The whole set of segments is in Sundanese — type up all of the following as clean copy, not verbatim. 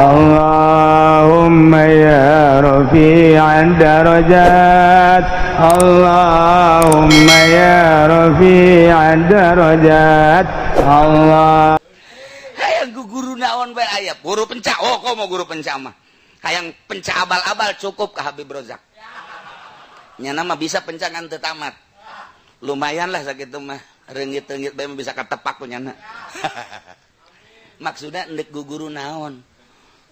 اللهم يا رفيع الدرجات، اللهم يا رفيع الدرجات، الله. Hayang guru naon bae aya. Guru pencak, oh, kok mau guru pencak mah. Hayang pencak abal-abal cukup ke Habib Rozak. Nyana mah bisa pencak ngan teu tamat. Lumayan lah sakitu mah. Reungit-reungit bae mah bisa katepak ku nyana. Maksudna endek guru naon?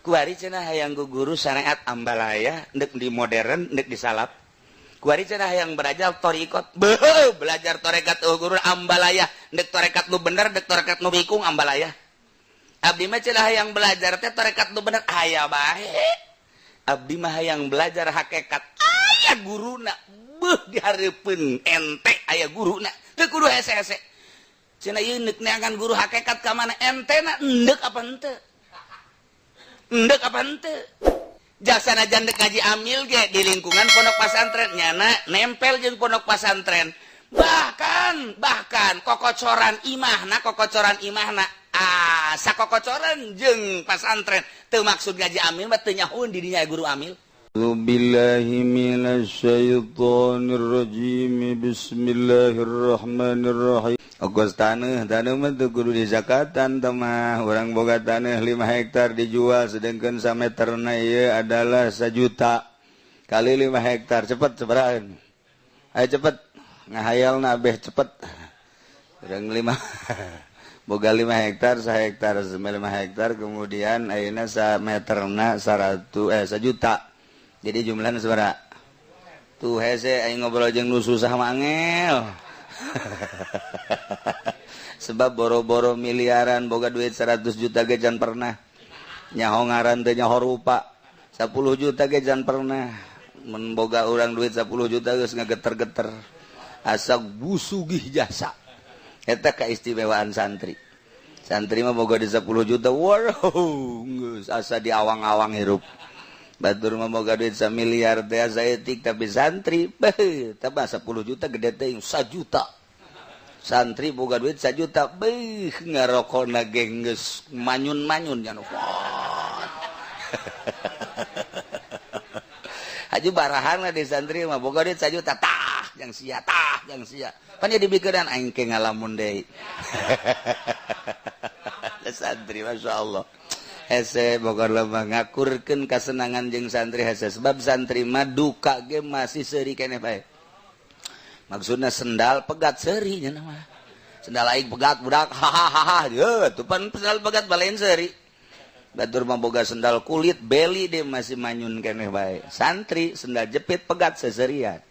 Kuari cenah hayang guru syariat ambalaya, endek di modern, endek di salaf. Kuari cenah hayang belajar torikot. Beuh, belajar torekat oh guru ambalaya, endek torekat nu bener, endek torekat nu bikung ambalaya. Abdi mah cenah hayang belajar teh torekat nu bener aya bae. Abdi mah hayang belajar hakikat aya guruna. Beuh, dihareupeun ente aya guruna. Teu kudu hese-hese. Cenah ieu neuk neangan guru hakikat ka mana ente na endek apa henteu? Endek apa henteu? Jasa najan dek ngaji amil ge di lingkungan pondok pesantren nyana nempel jeung pondok pesantren. Bahkan bahkan kokocoran imahna, kokocoran imahna, ah, sakokocoran jeung pesantren. Teu maksud ngaji amil mah teu nyahoeun di dinya guru amil. أعوذ بالله من الشيطان الرجيم، بسم الله الرحمن الرحيم. Ongkos tanah, tanah mah teu kudu dizakatan teh mah. Urang boga tanah 5 hektar dijual, sedangkan sameterna ieu adalah 1 juta kali 5 hektar, cepet sabaraha? Ayo cepet ngahayalna, beh cepet. Urang 5 boga 5 hektar, 1 hektar 5 hektar, kemudian ayeuna sameterna 100 eh 1 juta, jadi jumlahnya sabaraha tuh? Hese aing ngobrol jeung nu susah mah angel, sebab boro-boro miliaran, boga duit 100 juta ge can pernah nyaho ngaran teh, nyaho rupa. 10 juta ge can pernah. Mun boga urang duit 10 juta geus ngageter-geter asa busugih jasa. Eta keistimewaan santri. Santri mah boga di 10 juta, wow, geus asa di awang-awang hirup. Batur mah boga duit miliar teh asa etik, tapi santri beuh, tambah 10 juta gede teh 1 juta. Santri boga duit 1 juta, beuh, ngarokona ge geus manyun-manyun nya. Haji barahan lah di santri mah boga duit 1 juta, tah yang sia, tah yang sia pan jadi pikiran aing ke ngalamun deui. Santri, Masya Allah, hese boga lemah ngakurkeun kasenangan jeung santri hese, sebab santri mah duka ge masih seuri keneh bae. Maksudna sendal pegat seuri nya mah. Sendal aing pegat, budak, hahaha, ye tuh pan sendal pegat balain seuri. Batur mah boga sendal kulit beli dia masih manyun keneh bae. Santri sendal jepit pegat seserian.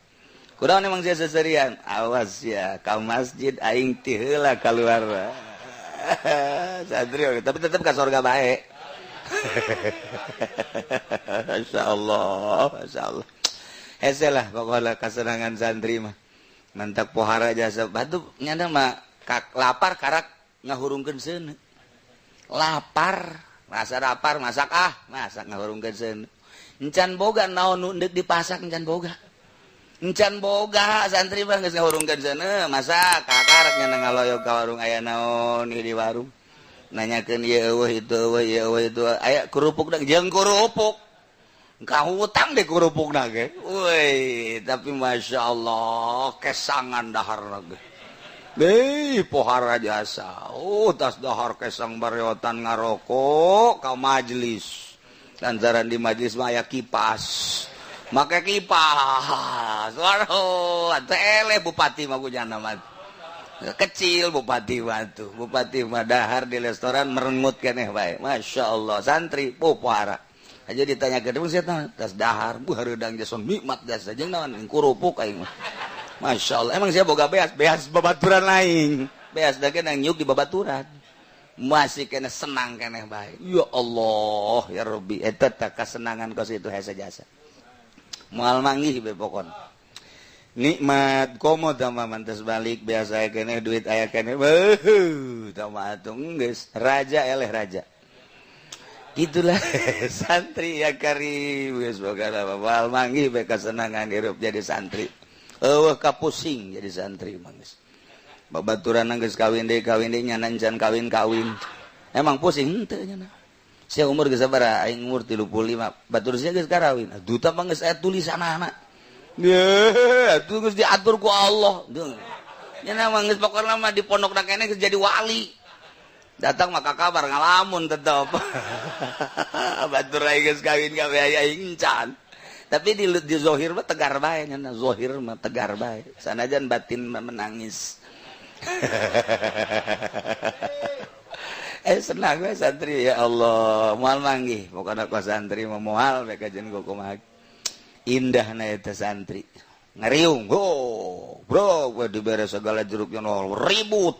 Kurang emang sia seserian, awas ya ka masjid aing ti heula keluar. Santri tapi tetep ka sorga bae. Masya Allah, Masya Allah. Hese lah pokoknya kesenangan santri mah. Mantak pohara jasa batu nyana mah kak, lapar karak ngahurungkeun seuneu. Lapar, rasa lapar masak, ah, masak ngahurungkeun seuneu. Encan boga naon nu deuk dipasak, encan boga. Encan boga santri mah geus ngahurungkeun seuneu, masak kakarek nyana ngaloyok ka warung, aya naon di warung. Nanyakeun ieu eueuh, itu eueuh, ieu eueuh, itu aya kerupuk jeung kerupuk. Ka hutang deh kerupuk ge. Woi, tapi Masya Allah kesangan dahar ge. Deh, pohara jasa. Oh, tas dahar kesang bareotan ngarokok ka majelis. Lantaran di majelis mah aya kipas. Make kipas. Waduh, atuh eleh bupati mah ku jana mah. Kecil bupati mah tuh. Bupati mah dahar di restoran merengut keneh bae. Masya Allah, santri pohara. Aja ditanya ke dia, tas dahar, bu hareudang jasa nikmat jasa jeung naon kerupuk aing mah. Masya Allah, emang saya boga beas, beas babaturan lain. Beas da nang nyuk di babaturan. Masih kena senang keneh bae. Ya Allah, ya Rabbi, eta teh kasenangan kos itu hese jasa. Moal manggih be pokon. Nikmat komo tambah mantes balik biasa keneh duit aya keneh. Beuh, tambah atuh geus raja eleh raja. Itulah santri ya karim, geus boga moal manggih be kasenangan hirup jadi santri. Eueuh kapusing jadi santri mah geus. Babaturan geus kawin deui nyana encan kawin-kawin. Emang pusing henteu nyana. Sia umur geus sabaraha? Aing umur 35. Batur sia geus karawin. Duta mah geus aya tulisanana. Ye, atuh geus diatur ku Allah. Nya mah geus pokona mah di pondokna keneh geus jadi wali. Datang maka kabar ngalamun tetep. Batur aing geus kawin kabeh aing encan. Tapi di zohir mah tegar bae nya, zohir mah tegar bae. Sanajan batin mah menangis. Senang we santri ya Allah, moal manggih pokona ku santri mah moal we kajen kumaha. Indahna eta santri. Ngariung, ho, bro, we dibere segala jeruknya nol, ribut.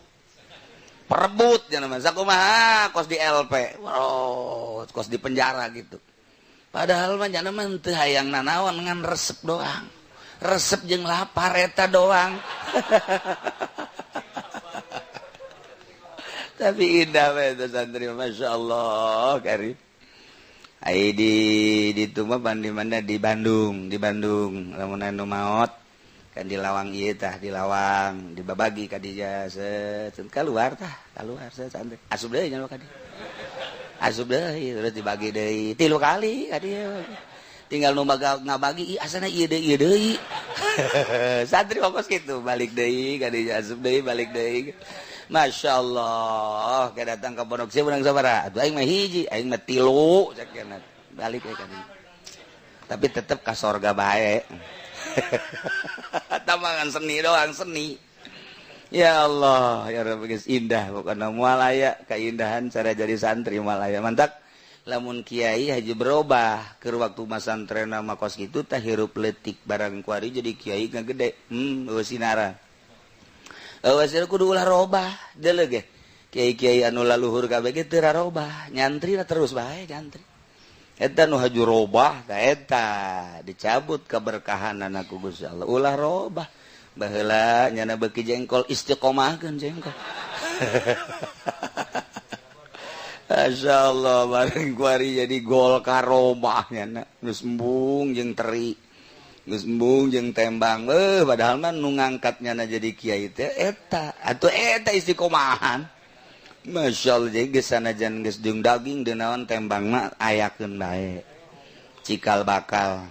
Perebut nya mah sakumaha kos di LP, bro, kos di penjara gitu. Padahal mah jana mah teu hayang nanaon ngan resep doang. Resep jeung lapar eta doang. Tapi indah we eta santri, Masya Allah karim. Ai di ditu mah mana di Bandung, di Bandung lamun anu maot kan di lawang ieu tah, di lawang dibabagi ka dieu set keluar tah, keluar set santri. Asup deui nya ka dieu. Asup deui terus dibagi deui 3 kali ka dieu. Tinggal nu ngabagi asana ieu deui ieu deui. Santri fokus kitu, balik deui ka dieu asup deui balik deui. Masya Allah, kayak datang ke pondok sih menang sabaraha. Atuh aing mah hiji, aing mah 3 cek balik we ka dieu. Tapi tetep ka sorga bae. Tamangan seni doang, seni. Ya Allah, ya Rabbi geus indah pokona moal aya keindahan cara jadi santri moal aya. Mantak lamun kiai haji berubah keur waktu masantrena mah kos kitu tah hirup leutik barang kuari jadi kiai ngagede. Eueuh sinara. Awas kudu ulah robah deuleu ge. Kiai-kiai anu laluhur kabeh ge teu rarobah, nyantri terus bae nyantri. Eta nu haju robah ta eta dicabut keberkahanana ku Gusti Allah. Ulah robah. Baheula nyana beuki jengkol istiqomahkeun jengkol. Masyaallah bareng kuari jadi gol karobah nyana geus embung jeung teri. Geus embung jeung tembang. Padahal mah nu ngangkatnya na jadi kiai teh eta. Atuh eta istiqomahan. Masya Allah jadi geus sanajan geus jeung daging deui naon tembang mah ayakeun bae. Cikal bakal.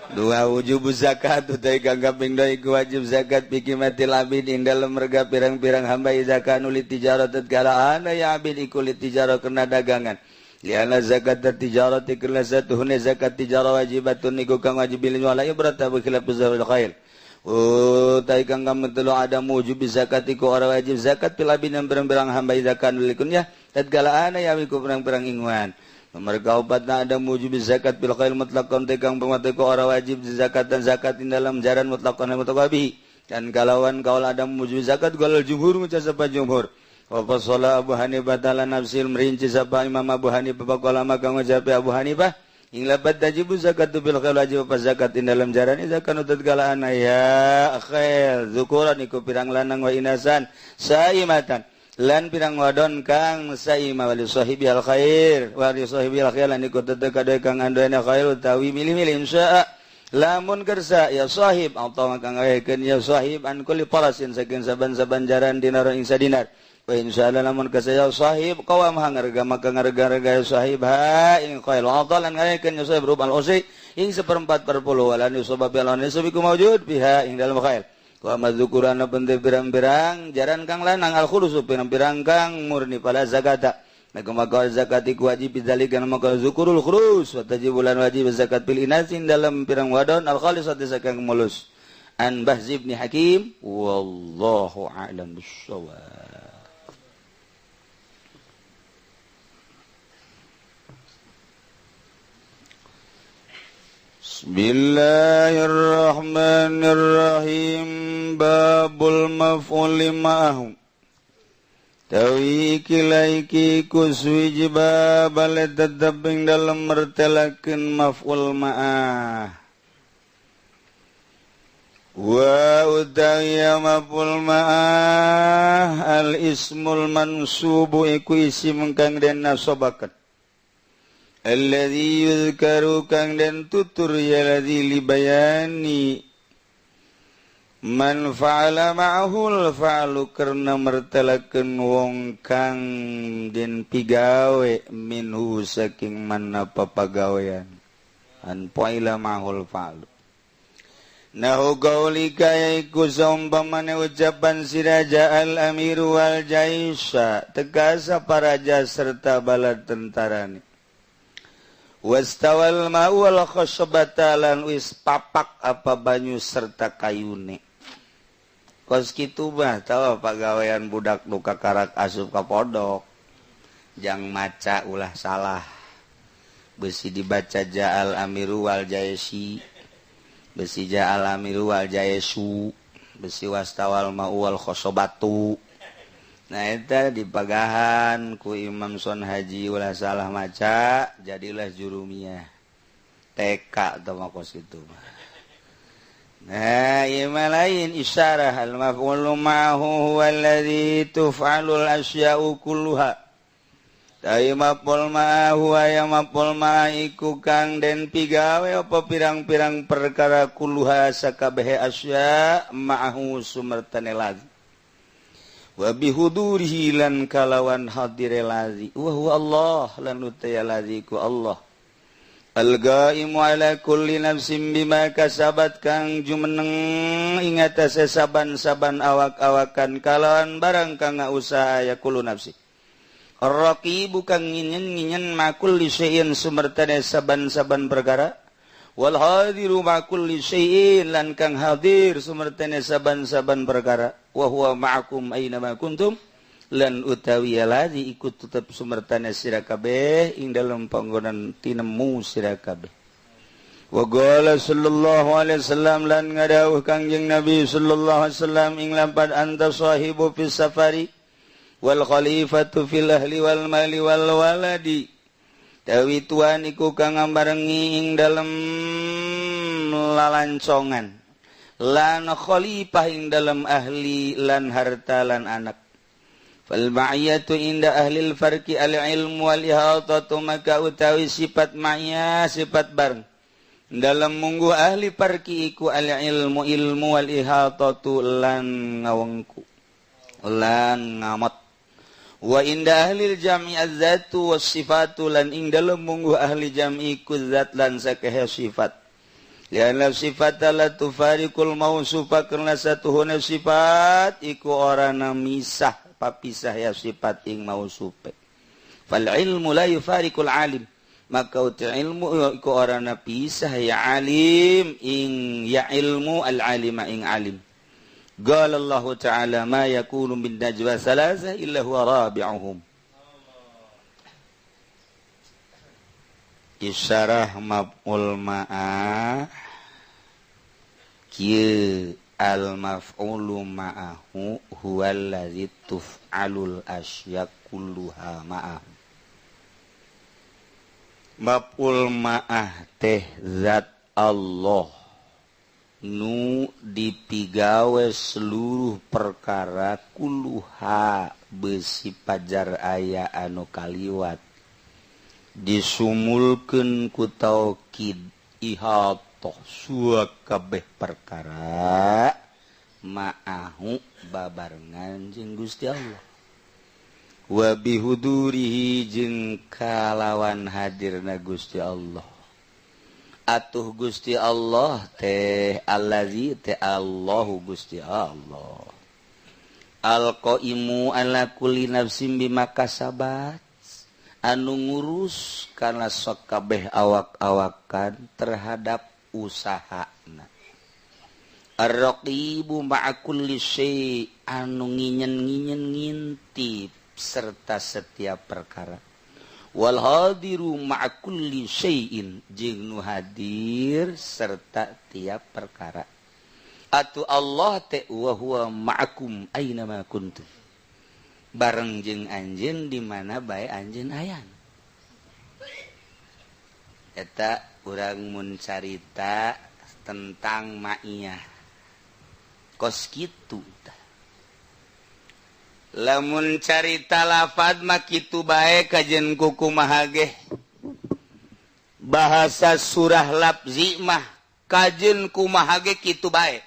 Dua wujub zakat utai kang kaping dua iku wajib zakat bikimatil abid ing dalem rega pirang-pirang hamba zakat nuli tijarah tatkala ana ya abid iku li tijarah kena dagangan. Liana zakat tijarati karena satuhune zakat tijarah wajibatun iku kang wajib bil wala ibrata bi khilaf zawil khair. Utai kang kametelu ada wujub zakat iku ora wajib zakat pil abid pirang-pirang hamba zakat nuli kunyah tatkala ana ya iku pirang-pirang inguan. Nomor kaopatna ada wujub zakat bil khair mutlaqan tekang pamate ku ora wajib zakat dan zakat ing dalam jaran mutlaqan mutaqabi dan kalawan kaul ada wujub zakat galal jumhur maca sapa jumhur. Wa fasala Abu Hanifah ta'ala nafsil merinci sapa Imam Abu Hanifah faqala maka ngucap Abu Hanifah ing labat tajibu zakat bil khair wajib apa zakat ing dalam jaran zakat tatkala ana ya khair zukuran iku pirang lanang wa inasan saimatan lan pirang wadon kang saima wali sahibi al khair wali sahibi al khair lan iku tetep kade kang anduene khair utawi milih-milih insya lamun kersa ya sahib atau kang ngaekeun ya sahib an kulli farasin saking saban-saban jaran dinar ing sadinar wa insyaallah lamun kersa ya sahib qawam hangarga maka ngarga-rega ya sahib ha ing khair atalan ngaekeun ya sahib rubal usi ing seperempat per puluh walan yusabab lan yusabiku maujud biha ing dalem khair wa madzukurana bende pirang-pirang jaran kang lanang al khulusu pirang-pirang kang murni pala zakata maka maka zakat iku wajib bidzalika maka zukurul khurus wa tajibulan wajib zakat bil inasin dalam pirang wadon al khalisati zakat mulus an Bahz bin Hakim wallahu a'lam bissawab. Bismillahirrahmanirrahim. Babul maf'uli ma'ahu tawi iki kuswiji babal tetep ing dalem mertelakeun maf'ul ma'ah wa utawi maf'ul ma'ah al ismul mansubu iku isim kang den nasobakeun alladzi yuzkaru kang den tutur ya ladzi libayani Man fa'ala ma'ahul fa'alu karena mertelakeun wong kang den pigawe minhu saking mana papagawean an fa'ila ma'ahul fa'alu nahu gaulika yaiku saumpamane ucapan siraja al amiru wal jaisha tegasa paraja serta bala tentarane wastawal ma'u wal khasbata lan wis papak apa banyu serta kayune. Kos kitu mah tahu pagawean budak nu kakarak asup ka pondok jang maca ulah salah besi dibaca ja'al amiru wal jaisi besi ja'al amiru wal jaisu besi wastawal ma'u wal khosobatu. Nah eta dipagahan ku Imam Son Haji ulah salah maca jadilah jurumiyah TK atau kos kitu mah. Nah, ieu mah lain isyarah al maf'ulu ma'ahu huwa alladzi tuf'alul asya'u kulluha. Tai maf'ul ma'ahu ya maf'ul ma'iku kang den pigawe apa pirang-pirang perkara kulluha sakabehe asya ma'ahu sumertane lazi. Wa bihudurihi lan kalawan hadire lazi wa huwa Allah lan utaya lazi ku Allah. Al-qaimu ala kulli nafsin bima kasabat kang jumeneng ing atase saban-saban awak-awakan kalawan barang kang usaha ya kullu nafsi. Ar-raqibu kang nginyen-nginyen ma kulli syai'in sumertane saban-saban perkara wal hadiru ma kulli syai'in lan kang hadir sumertane saban-saban perkara wa huwa ma'akum aina ma kuntum lan utawi alladzi ikut tetep sumertane sira kabeh ing dalem panggonan tinemu sira kabeh. Wa qala sallallahu alaihi wasallam lan ngadawuh Kangjeng Nabi sallallahu alaihi wasallam ing lampad anta sahibu fis safari wal khalifatu fil ahli wal mali wal waladi. Tawi tuan iku kang ngambarengi ing dalem lalancongan lan khalifah ing dalem ahli lan harta lan anak. Fal ma'iyatu inda ahlil farqi al ilmu wal ihatatu maka utawi sifat ma'iyah sifat bareng dalam munggu ahli farqi iku al ilmu ilmu wal ihatatu lan ngawengku lan ngamat wa inda ahlil jam'i az-zatu was sifatu lan ing dalem munggu ahli jam'i ku zat lan sakehe sifat lianna sifat la tufariqul mausufa karena satuhuna sifat iku ora misah papisah ya sifat ing mausufe. Fal ilmu la yufariqul alim maka uti ilmu iku ora pisah ya alim ing ya ilmu al alima ing alim. Qala Allah ta'ala ma yakunu min najwa salasa illa huwa rabi'uhum. Isyarah maf'ul ma'a kieu al maf'ulu ma'ahu huwallazi tuf'alul asya kulluha ma'ahu. Maf'ul ma'ah teh zat Allah nu dipigawe seluruh perkara kulluha besi pajar aya anu kaliwat disumulkeun ku taukid ihat toh kabeh perkara ma'ahu babarengan jeung Gusti Allah wa bihudurihi jeung kalawan hadirna Gusti Allah. Atuh Gusti Allah teh allazi teh Allahu Gusti Allah alqaimu ala kulli nafsin bima kasabat anu ngurus kana sakabeh awak-awakan terhadap usahana. Ar-raqibu ma'a kulli syai' anu nginyen-nginyen ngintip serta setiap perkara. Wal hadiru ma'a kulli syai'in jeung nu hadir serta tiap perkara. Atu Allah teh wa huwa ma'akum aina ma kuntum. Bareng jeung anjeun di mana bae anjeun aya. Eta urang mun carita tentang ma'iyah kos kitu tah. Lamun carita lafad mah kitu bae kajen kumaha ge. Bahasa surah lafzi mah kajen kumaha ge kitu bae.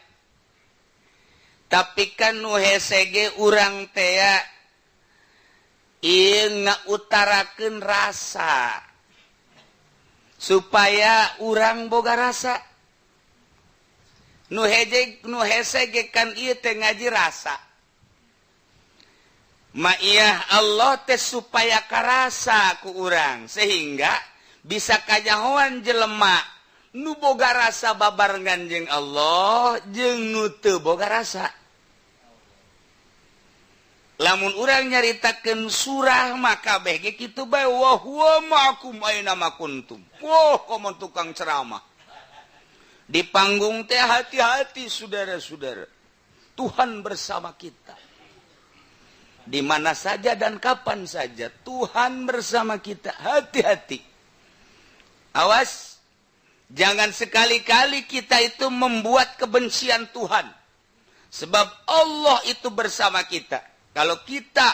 Tapi kan nu hese ge urang tea ieu ngautarakeun rasa supaya urang boga rasa. Nu heje nu hese ge kan ieu teh ngaji rasa. Maiyah Allah teh supaya karasa ku urang sehingga bisa kanyahoan jelema nu boga rasa babarengan jeung Allah jeung nu teu boga rasa. Lamun urang nyaritakeun surah maka kabeh ge kitu bae, wa huwa ma'akum aina ma kuntum. Wah, komo tukang ceramah di panggung teh, hati-hati saudara-saudara, Tuhan bersama kita di mana saja dan kapan saja. Tuhan bersama kita, hati-hati, awas, jangan sekali-kali kita itu membuat kebencian Tuhan, sebab Allah itu bersama kita. Kalau kita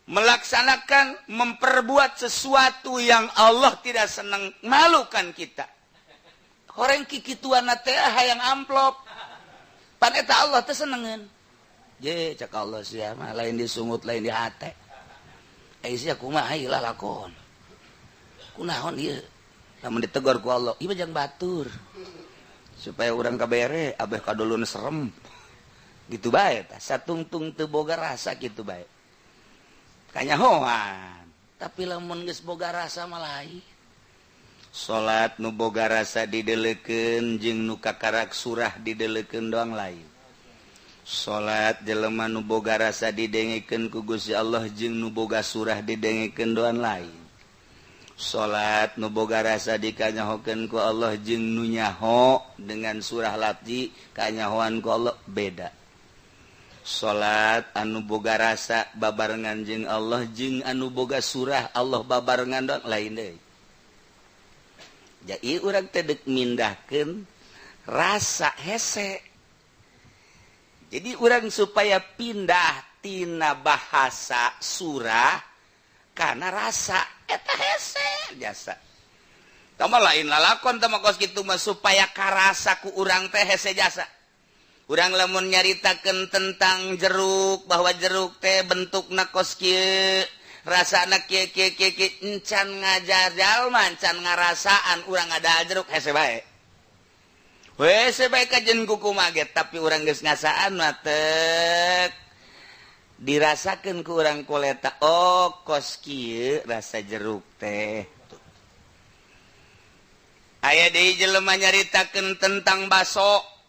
melaksanakan, memperbuat sesuatu yang Allah tidak senang, malukan kita. Orang kikituan teh hayang amplop, pan eta Allah teh senengeun. Je cek Allah, sia mah lain disungut, lain di hate. Eh, sia kumaha ieu lalakon? Kunaon ieu? Lamun ditegur ku Allah, ieu mah jang batur. Supaya urang kabere abeh kadulun serem. Gitu bae tah, satungtung teu boga rasa gitu bae. Kanyahoan. Tapi lamun geus boga rasa mah lain. Salat nu boga rasa didelekeun jeung nu kakarak surah didelekeun doang lain. Salat jelema nu boga rasa didengekeun ku Gusti Allah jeung nu boga surah didengekeun doang lain. Salat nu boga rasa dikanyahokeun ku Allah jeung nu nyaho dengan surah lafzi kanyahoan ku Allah beda. Salat anu boga rasa babarengan jeung Allah jeung anu boga surah Allah babarengan doang lain deui. Jadi urang teh deuk mindahkeun rasa hese. Jadi urang supaya pindah tina bahasa surah karena rasa eta hese jasa. Tama lain lalakon tama kos kitu mah, supaya karasa ku urang teh hese jasa. Urang lamun nyaritakeun tentang jeruk, bahwa jeruk teh bentukna kos kieu, rasana kieu kieu kieu kieu, encan ngajar jalma, encan ngarasaan urang ada jeruk hese bae. Hese bae kajen kuku ge, tapi urang geus ngasaan mah tek dirasakeun ku urang koleta, oh, kos kieu rasa jeruk teh. Aya deui jelema nyaritakeun tentang baso.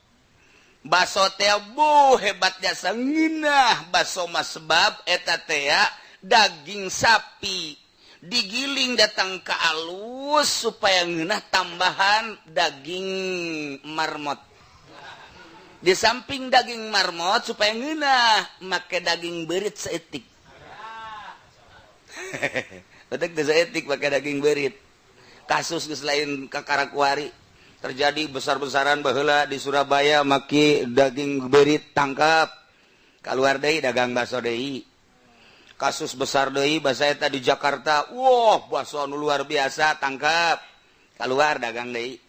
Baso teh bu hebat jasa, ngeunah baso mah, sebab eta teh daging sapi digiling datang ke alus supaya ngeunah tambahan daging marmot. Di samping daging marmot, supaya ngeunah make daging beurit saeutik. Betul teu saeutik make daging beurit. Kasus geus lain kakarakuari terjadi besar-besaran baheula di Surabaya, maki daging beurit, tangkap, keluar deui dagang bakso deui. Kasus besar deui basa eta di Jakarta, wah, bakso anu luar biasa, tangkap, keluar dagang deui.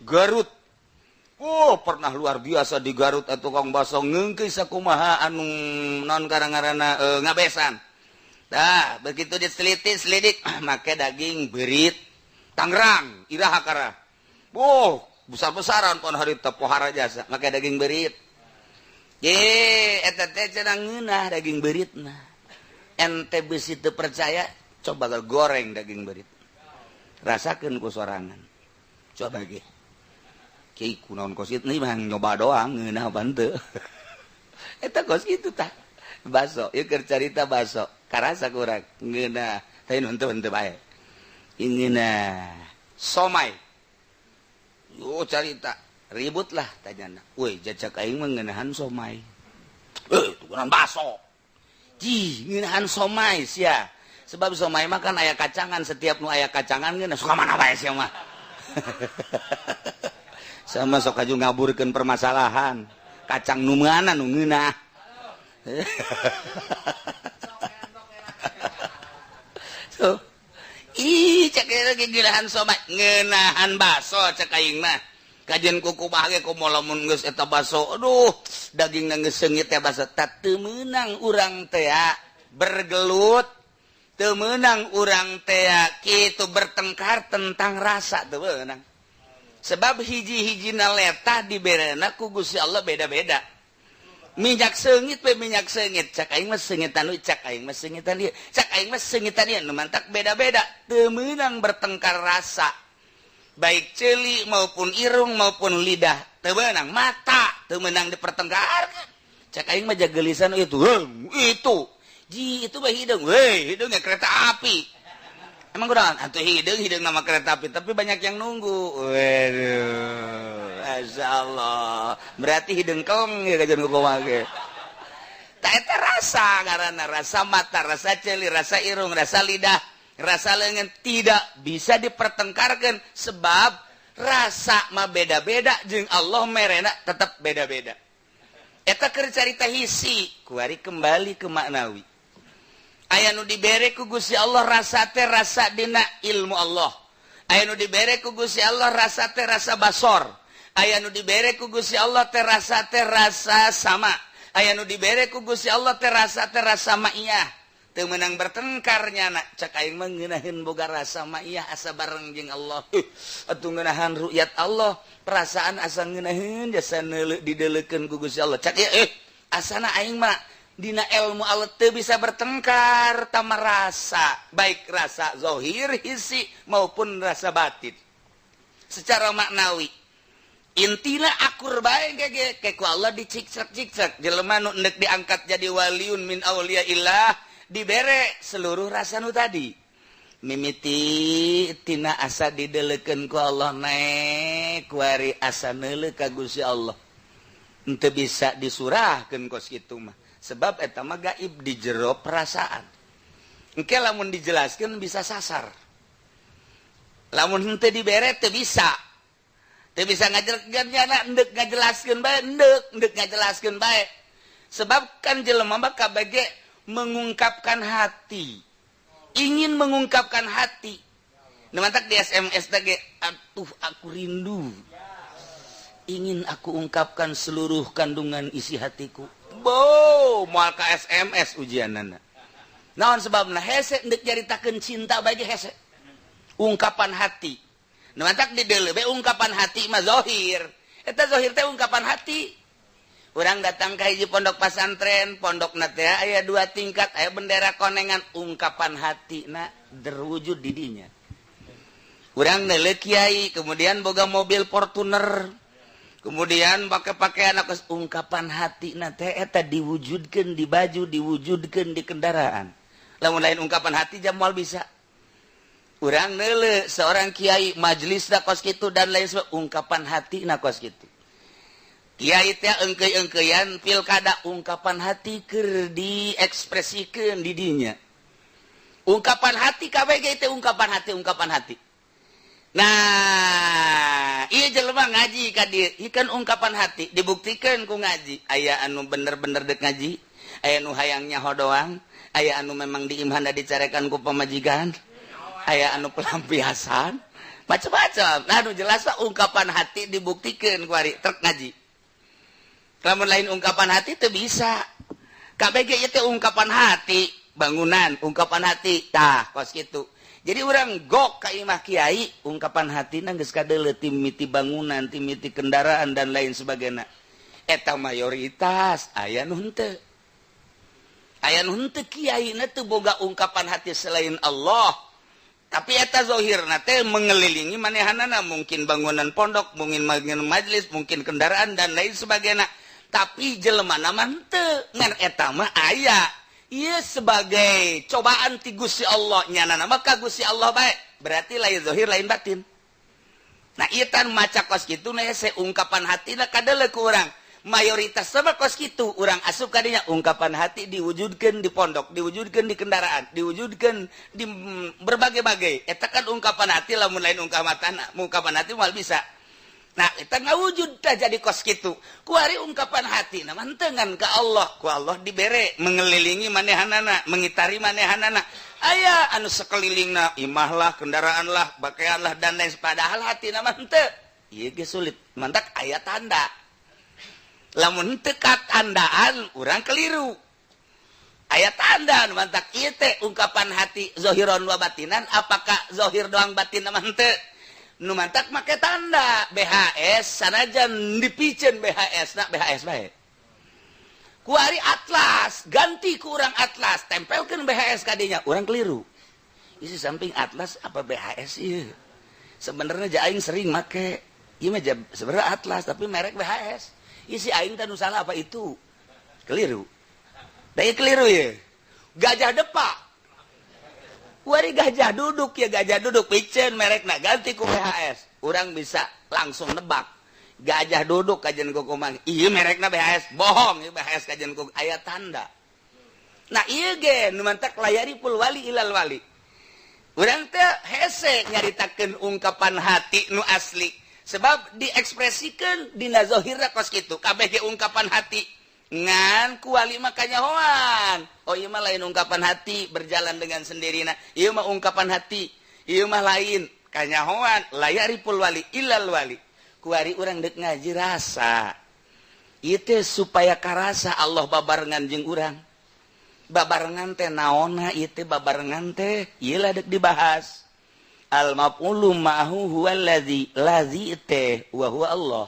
Garut, oh, pernah luar biasa di Garut atau tukang bakso ngeungkeun sakumaha anu non karang-karana ngabesan. Dah begitu diteliti selidik, make daging beurit. Tangerang iraha kara. Oh, besar-besaran pon harita pohara jasa make daging beurit. Ye, eta teh cenah ngeunah daging beurit mah. Ente bisi teu percaya, coba goreng daging beurit. Rasakeun ku sorangan. Coba ge. Kiai kunaon kos kitu mah, nyoba doang ngeunah apa henteu. Eta kos kitu tah. Baso, ieu keur carita baso. Karasa kurang ngeunah, tapi henteu henteu bae. Ngeunah. Somai. Oh, carita ribut lah tanyana. Woi, jajak aing mah ngeunahan somai. Eh, tukeran baso. Jih, ngeunahan somai sia. Sebab somai mah kan aya kacangan, setiap nu aya kacangan ngeunah, suka mana bae sia mah. Sama sok aju ngaburkeun permasalahan. Kacang nu mana nu ngeunah. So, ih, cek lagi ngeunahan somai, ngeunahan baso cek aing mah. Kajian kuku bahagia komo lamun geus eta baso, aduh, daging geus seungit teh baso. Tak teu meunang urang teh bergelut, teu meunang urang teh kitu bertengkar tentang rasa, teu meunang. Sebab hiji-hijina letah diberena ku Gusti Allah beda-beda. Minyak seungit we minyak seungit, cak aing mah seungitan, cak aing mah seungitan ieu, cak aing mah seungitan ieu, nu mantak beda-beda. Teu meunang bertengkar rasa. Baik ceuli maupun irung maupun lidah teu meunang, mata teu meunang dipertengkarkan. Cak aing mah jagelisan itu, itu ji itu mah hideung we, hideungnya kereta api. Emang kurang atuh hideung, hideung nama kereta api, tapi banyak yang nunggu. Waduh, masyaallah, berarti hideung keleng ya kajian kumaha ge. Tak eta rasa ngaranna, rasa mata, rasa ceuli, rasa irung, rasa lidah, rasa lengan tidak bisa dipertengkarkan sebab rasa mah beda-beda jeung Allah merena tetap beda-beda. Eta keur carita hisi, kuari kembali ke maknawi. Aya nu dibere ku Gusti Allah rasa teh rasa dina ilmu Allah. Aya nu dibere ku Gusti Allah rasa teh rasa basor. Aya nu dibere ku Gusti Allah teh rasa teh rasa sama. Aya nu dibere ku Gusti Allah teh rasa teh rasa ma'iyah. Teu meunang bertengkarnya nak, cak aing mah ngeunaheun boga rasa ma'iyah asa bareng jeung Allah. Atuh ngeunahan ru'yat Allah, perasaan asa ngeunaheun jasa neuleuh dideleukeun ku Gusti Allah. Cak ieu asana aing mah dina ilmu Allah teu bisa bertengkar tama rasa, baik rasa zahir hisi maupun rasa batin. Secara maknawi intina akur bae ge ke ku Allah dicikcak-cikcak jelema nu endek diangkat jadi waliun min auliyaillah dibere seluruh rasa nu tadi, mimiti tina asa didelekeun ku Allah naek kuari asa neuleuh ka Gusti Allah. Henteu bisa disurahkeun kos kitu mah, sebab eta mah gaib di jero perasaan. Engke lamun dijelaskeun bisa sasar, lamun henteu dibere teu bisa, teu bisa ngajelaskeun nyana, endek ngajelaskeun bae, endek endek ngajelaskeun bae, sebab kan jelema mah kabeh mengungkapkan hati, ingin mengungkapkan hati. Nu mantak di SMS teh, atuh aku rindu, ingin aku ungkapkan seluruh kandungan isi hatiku. Bo moal ka SMS ujianana. Naon sebabna? Hese ndek nyaritakeun cinta bae ge hese, ungkapan hati. Nu mantak di deuleu be ungkapan hati mah zahir, eta zahir teh ungkapan hati. Urang datang ke hiji pondok pasantren, pondok teh aya dua tingkat, aya bendera konengan, ungkapan hati na terwujud di dinya. Urang neuleuh kiai, kemudian boga mobil Fortuner, kemudian pakai pakaian aku, ungkapan hati na teh eta diwujudkeun di baju, diwujudkeun di kendaraan. Lamun lain ungkapan hati jam moal bisa. Urang neuleuh seorang kiai majelis kos kitu dan lain sebagainya, ungkapan hati na kos kitu. Kiai teh engkei-engkeian pilkada, ungkapan hati keur diekspresikeun di dinya. Ungkapan hati KBG itu ungkapan hati, ungkapan hati. Nah, ieu jelema ngaji ka dieu, ieu kan ungkapan hati dibuktikan ku ngaji. Aya anu bener-bener dek ngaji, aya anu hayang nyaho doang, aya anu memang diimhana dicarekan ku pamajikan, aya anu pelampiasan, macam-macam. Nah, anu jelas mah ungkapan hati dibuktikan ku ari trek ngaji. Lamun lain ungkapan hati teu bisa. KBG ieu teh ungkapan hati, bangunan ungkapan hati, tah kos kitu. Jadi urang gok ka imah kiai, ungkapan hatina geus kadeuleu timiti bangunan, timiti kendaraan dan lain sebagainya. Eta mayoritas, aya nu henteu. Aya nu henteu, kiai na teu boga ungkapan hati selain Allah. Tapi eta zahirna teh mengelilingi manehanana, mungkin bangunan pondok, mungkin bangunan majelis, mungkin kendaraan dan lain sebagainya. Tapi jelema mah henteu, ngan eta mah aya. Ieu sebagai cobaan ti Gusti Allah, nyana mah ka Gusti Allah bae. Berarti lain zahir lain batin. Nah, ieu tan maca kos kitu na hese ungkapan hatina kadeuleu ku urang. Mayoritas sama kos kitu, urang asup ka dinya ungkapan hati diwujudkeun di pondok, diwujudkeun di kendaraan, diwujudkeun di berbagai-bagai. Eta kan ungkapan hati, lamun lain ungkapan ungkapan hati moal bisa. Nah, eta ngawujud tah jadi kos kitu. Kuari ungkapan hati na mah henteu ngan ka Allah, ku Allah dibere mengelilingi manehanana, mengitari manehanana. Aya anu sekelilingna imah lah, kendaraan lah, pakaian lah dan lain, padahal hati na mah henteu. Ieu ge sulit, mantak aya tanda. Lamun teu tandaan, urang keliru. Aya tanda, mantak ieu teh ungkapan hati zohiron wa batinan, apakah zohir doang, batin mah henteu. Nu mantak make tanda BHS, sanajan dipiceun BHS na BHS bae. Kuari atlas, ganti ku urang atlas, tempelkeun BHS kadinya, urang keliru. Isi samping atlas apa BHS ieu? Sebenarnya aing sering make ieu mah, sebenarnya atlas tapi merek BHS. Isi aing teh nu salah apa itu? Keliru. Da keliru ya. Gajah depak. Wari gajah duduk ya, gajah duduk piceun merek, ganti ku BHS. Urang bisa langsung nebak. Gajah duduk kajian ku kumang. Iya, merekna BHS, bohong ieu BHS kajian ku aya tanda. Nah, ieu ge nu mantak la ya'riful wali ilal wali. Urang teh hese nyaritakeun ungkapan hati nu asli. Sebab diekspresikan dina zahirna kos kitu, kabeh ge ungkapan hati. Ngan ku wali mah kanyahoan. Oh, ieu mah lain ungkapan hati berjalan dengan sendirinya. Ieu mah ungkapan hati. Ieu mah lain kanyahoan, la ya'riful wali ilal wali. Kuari urang dek ngaji rasa. Ieu teh supaya karasa Allah babarengan jeung urang. Babarengan teh naonna ieu teh, babarengan teh ieu lah dek dibahas. Al maf'ulu ma'ahu huwa allazi, lazi teh wa huwa Allah.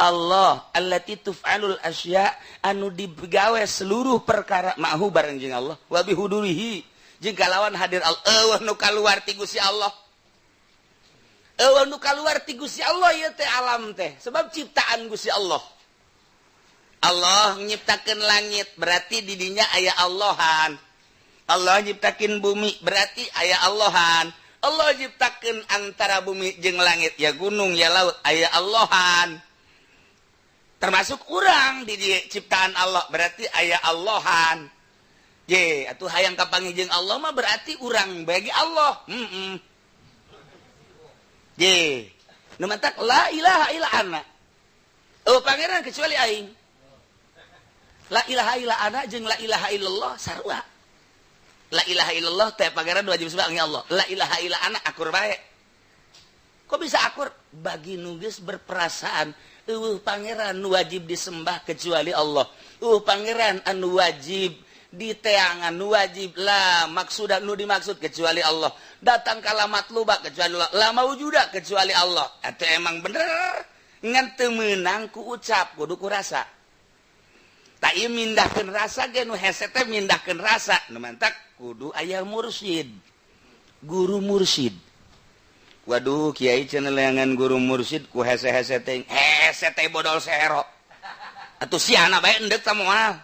Allah allati tuf'alul asya, anu digawe seluruh perkara, ma'ahu bareng jeung Allah, wa bihudurihi jeung kalawan hadir Allah. Euweuh nu kaluar ti Gusti Allah, euweuh nu kaluar ti Gusti Allah. Ieu teh alam teh sebab ciptaan Gusti Allah. Allah nyiptakeun langit, berarti di dinya aya Allahan. Allah nyiptakeun bumi, berarti aya Allahan. Allah nyiptakeun antara bumi jeung langit, ya gunung ya laut, aya Allahan. Termasuk urang di ciptaan Allah, berarti aya Allahan. Ye, atuh hayang kapanggih jeung Allah mah berarti urang bagi Allah. Ye, nu mantak la ilaha illa ana. Oh, pangeran kecuali aing. La ilaha illa ana jeung la ilaha illallah sarua. La ilaha illallah teh pangeran wajib sebab Allah. La ilaha illa ana akur bae. Kok bisa akur? Bagi nu geus berperasaan, euweuh pangeran nu wajib disembah kecuali Allah. Euweuh pangeran anu wajib diteangan, nu wajib la maksuda, nu dimaksud kecuali Allah. Datang kala matluba kecuali Allah. La maujuda kecuali Allah. Atau emang bener ngan teu meunang ku ucap, kudu ku rasa. Tak ieu mindahkeun rasa ge, nu hese teh mindahkeun rasa. Nu mantak kudu aya mursyid. Guru mursyid. Waduh, kiai cenah leangan guru mursyid ku hese-hese teh. Hese teh bodol sero. Atuh siana bae endek ta moal.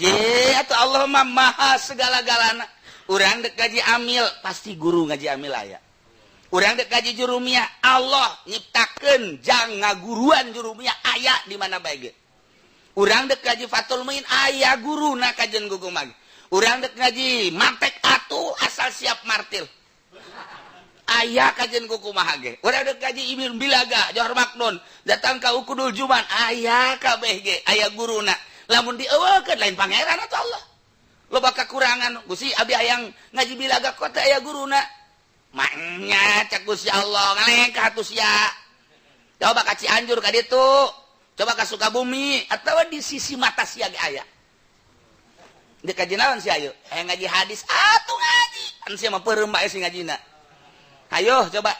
Je, atuh Allah mah maha segala-galana. Urang dek ngaji amil, pasti guru ngaji amil aya. Urang dek ngaji jurumiyah, Allah nyiptakeun jang ngaguruan jurumiyah aya di mana bae ge. Urang dek ngaji Fathul Muin, aya guruna kajen gugumag. Urang dek ngaji mantek atuh asal siap martil. Aya kajen kumaha ge. Urang dek ngaji Ibnu Bilaga, Johar Maknun, datang ka Ukudul Juman, aya kabeh ge, aya guruna. Lamun dieuweukeun lain pangeran atau Allah. Loba kekurangan, Gusti, abi hayang ngaji bilaga kok teu aya guruna. Maknya cek Gusti Allah ngalengkah atuh sia. Coba ka Cianjur ka ditu, coba ka Sukabumi atau di sisi mata sia ge aya. Dek kaji naon sia ayo? Hayang ngaji hadis atuh ngaji. Kan sia mah peureum bae sing ngajina. Ayo coba.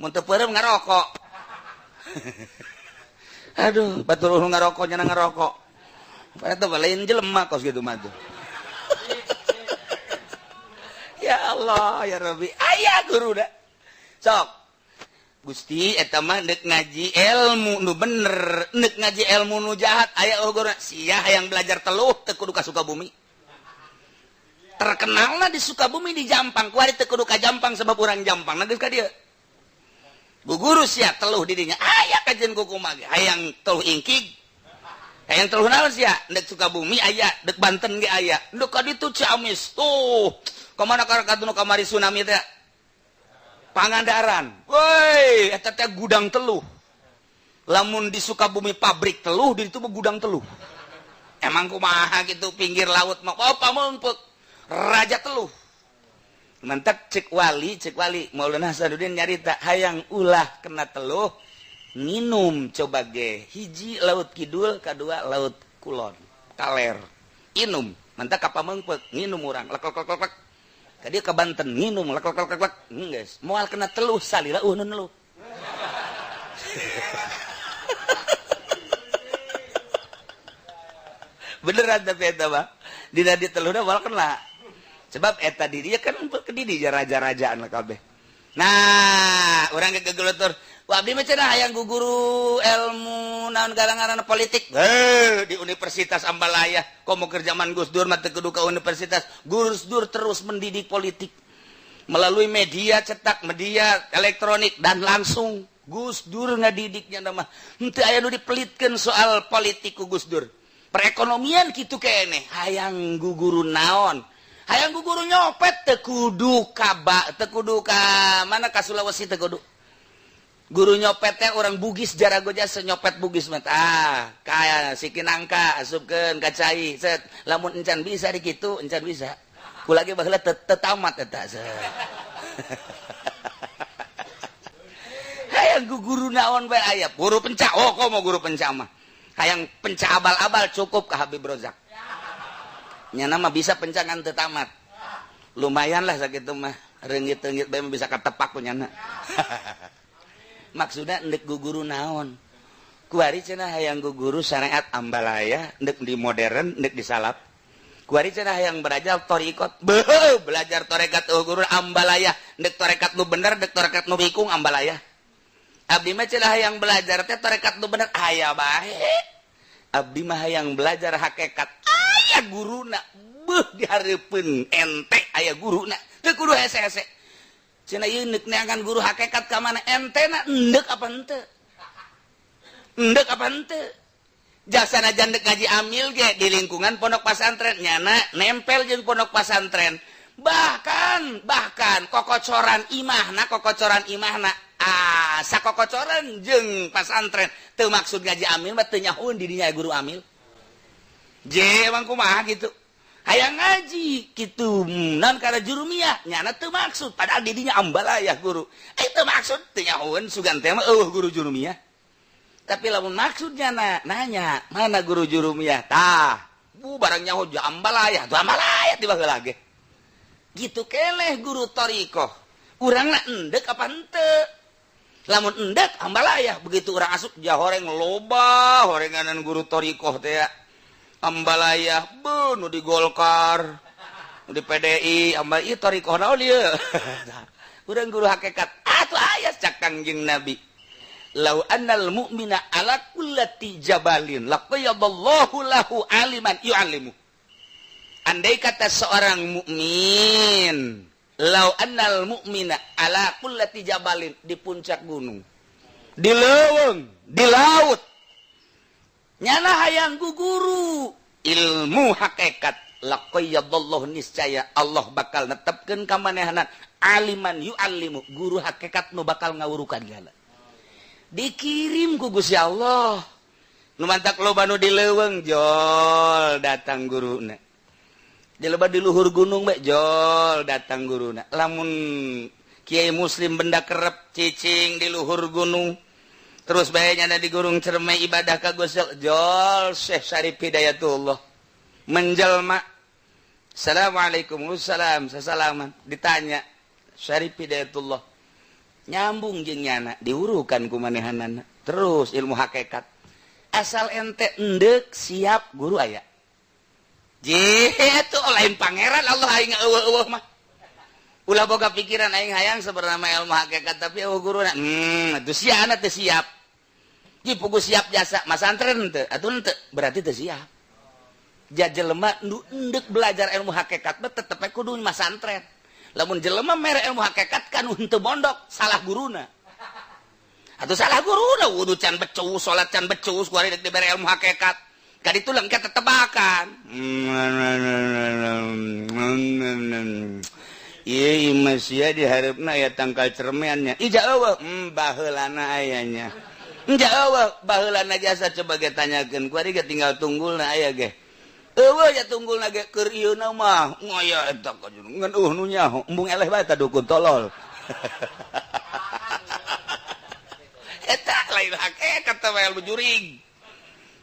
Mun teu peureum ngarokok. Aduh, batur ngarokok nya ngarokok. Padahal lain jelema kos gitu mah tuh. Ya Allah, ya Rabbi. Aya guru da. Sok. Gusti, eta mah deuk ngaji ilmu nu bener, deuk ngaji ilmu nu jahat aya oh guru. Sia hayang belajar teluh teu kudu ka Sukabumi. Terkenalna di Sukabumi di Jampang, kuari teu kudu ka Jampang sebab urang Jampang geus ka dieu. Bu guru sia teluh di dinya aya kajen kumaha ge hayang teluh ingkig. Hayang teluh naon sia? Deuk Sukabumi aya, deuk Banten ge aya. Deuk ka ditu Ciamis. Tuh, kemana ka nu kamari tsunami teh? Pangandaran. Woi, eta teh gudang teluh. Lamun di Sukabumi pabrik teluh, di ditu mah gudang teluh. Emang kumaha gitu pinggir laut mah, oh pameungpeuk. Raja teluh. Mantap cek wali Maulana Hasanuddin nyarita hayang ulah kena teluh minum coba ge hiji laut kidul kadua laut kulon kaler inum mantap ka Pamengpeuk nginum urang lek lek lek lek ka dieu ka Banten nginum lek lek lek lek geus moal kena teluh salila eueuh nu neluh. Beneran tapi eta mah dina diteluhna moal kena. Sebab eta dirinya kan ke diri raja-rajaan kabeh. Nah, urang gegelutur. Wah, abdi mah cenah hayang guru ilmu naon garangaran politik. Heuh, di Universitas Ambalaya. Komo keur zaman Gus Dur mah teu kudu ka universitas. Gus Dur terus mendidik politik melalui media cetak, media elektronik dan langsung. Gus Dur ngadidiknya mah. Henteu aya nu dipelitkeun soal politik ku Gus Dur. Perekonomian kitu keneh, hayang guguru naon? Hayang guru nyopet teu kudu ka teu kudu ka mana ka Sulawesi teu kudu. Guru nyopet teh orang Bugis jarago jasa nyopet Bugis mah tah kaya siki nangka asupkeun ka cai set lamun encan bisa di kitu encan bisa. Kula ge baheula teu tamat eta set. Hayang guru naon bae aya guru pencak oh komo guru pencak mah. Hayang pencak abal-abal cukup ka Habib Rozak. Nyana mah bisa pencangan teu tamat. Lumayan lah sakitu mah. Reungit-reungit bae bisa katepak ku nyana. Maksudna endek guguru naon? Kuari cenah hayang guguru syariat Ambalaya, endek di modern, endek di salaf. Kuari cenah hayang belajar thoriqot. Beuh, belajar tarekat guru Ambalaya, endek tarekat nu bener, endek tarekat nu bikung Ambalaya. Abdi mah cenah hayang belajar teh tarekat nu bener aya bae. Abdi mah hayang belajar hakikat. Aya guruna beuh dihareupeun ente aya guruna teu kudu hese-hese cenah ieu neuk neangan guru hakikat ka mana ente na endek apa henteu endek apa henteu jasana jandek ngaji amil ge di lingkungan pondok pasantren nyana nempel jeung pondok pasantren bahkan kokocoran imahna ah sakokocoran jeung pasantren teu maksud ngaji amil mah teu nyahoeun di dinya guru amil. Je emang kumaha gitu. Hayang ngaji kitu non kana jurumiyah nyana teu maksud padahal didinya Ambalayah guru. Eh teu maksud teu nyahoeun sugan teh mah eueuh guru jurumiyah. Tapi lamun maksudnya nanya mana guru jurumiyah tah bu barang nyaho Ambalayah tuh Ambalayah tiba heula ge. Gitu keleh guru thariqah. Urangna endek apa henteu? Lamun endek Ambalayah begitu urang asup jahoreng loba horenganan guru thariqah teh ya. Ambalayah beuh nu di Golkar nu di PDI ambal ieu thariqah naon ieu. Urang guru hakikat atuh aya cak Kangjeng Nabi lau annal mu'mina ala kullati jabalin laqayyadallahu lahu aliman yu'allimu. Andai kata seorang mukmin lau annal mu'mina ala kullati jabalin di puncak gunung di leuweung di laut nyana hayang guguru ilmu hakikat laqayyadallahu niscaya Allah bakal netepkeun ka manehna aliman yu'allimu guru hakikat nu bakal ngawurukan jalan dikirim ku Gusti Allah nu mantak loba nu di leuweung jol datang guruna di loba di luhur gunung bae jol datang guruna lamun kiai muslim benda kerep cicing di luhur gunung terus bae nyana di gurung cermai ibadah ka Gusti jol Syekh Syarif Hidayatullah menjelma assalamualaikum wassalam sasalaman ditanya Syarif Hidayatullah nyambung jeung nyana diurukan ku manehanana terus ilmu hakikat asal ente endek siap guru aya je atuh lain pangeran Allah aing eueuh-eueuh mah ulah boga pikiran aing hayang sebenarnya ilmu hakikat tapi eueuh guruna atuh siana teu siap ji pugu siap jasa masantren teu atuh henteu berarti teu siap. Ja jelema nu endek belajar ilmu hakikat mah tetep we kudu masantren. Lamun jelema mere ilmu hakikat kan henteu mondok salah guruna. Atuh salah guruna wudu can becus, salat can becus kuari deuk dibere ilmu hakikat. Ka ditu lengket tetebakan. Ieu imah sia dihareupna aya tangkal cermeannya. Ija eueuh, baheulana aya nya. Ija eueuh, baheulana jasa coba ge tanyakeun kuari ge tinggal tunggulna aya ge. Eueuh ya tunggul ge keur ieu mah ngoya eta ngan eueuh nu nyaho embung eleh bae ta dukun tolol. Eta lain hakikat teh ilmu jurig.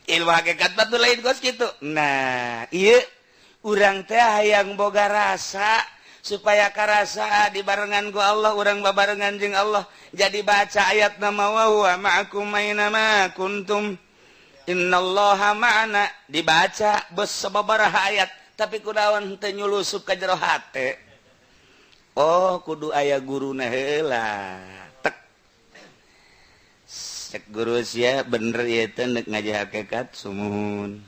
Ilmu hakikat mah lain kos kitu. Nah, ieu urang teh hayang boga rasa supaya karasa dibarengan ku Allah, urang babarengan jeung Allah. Jadi baca ayat nama wa huwa ma'akum aina ma kuntum. Innallaha ma'ana dibaca bes sababaraha ayat tapi kunaon teu nyulusup ka jero hate. Oh kudu aya guruna heula. Tek. Cek guru sia bener ieu teh neuk ngaji hakikat sumuhun.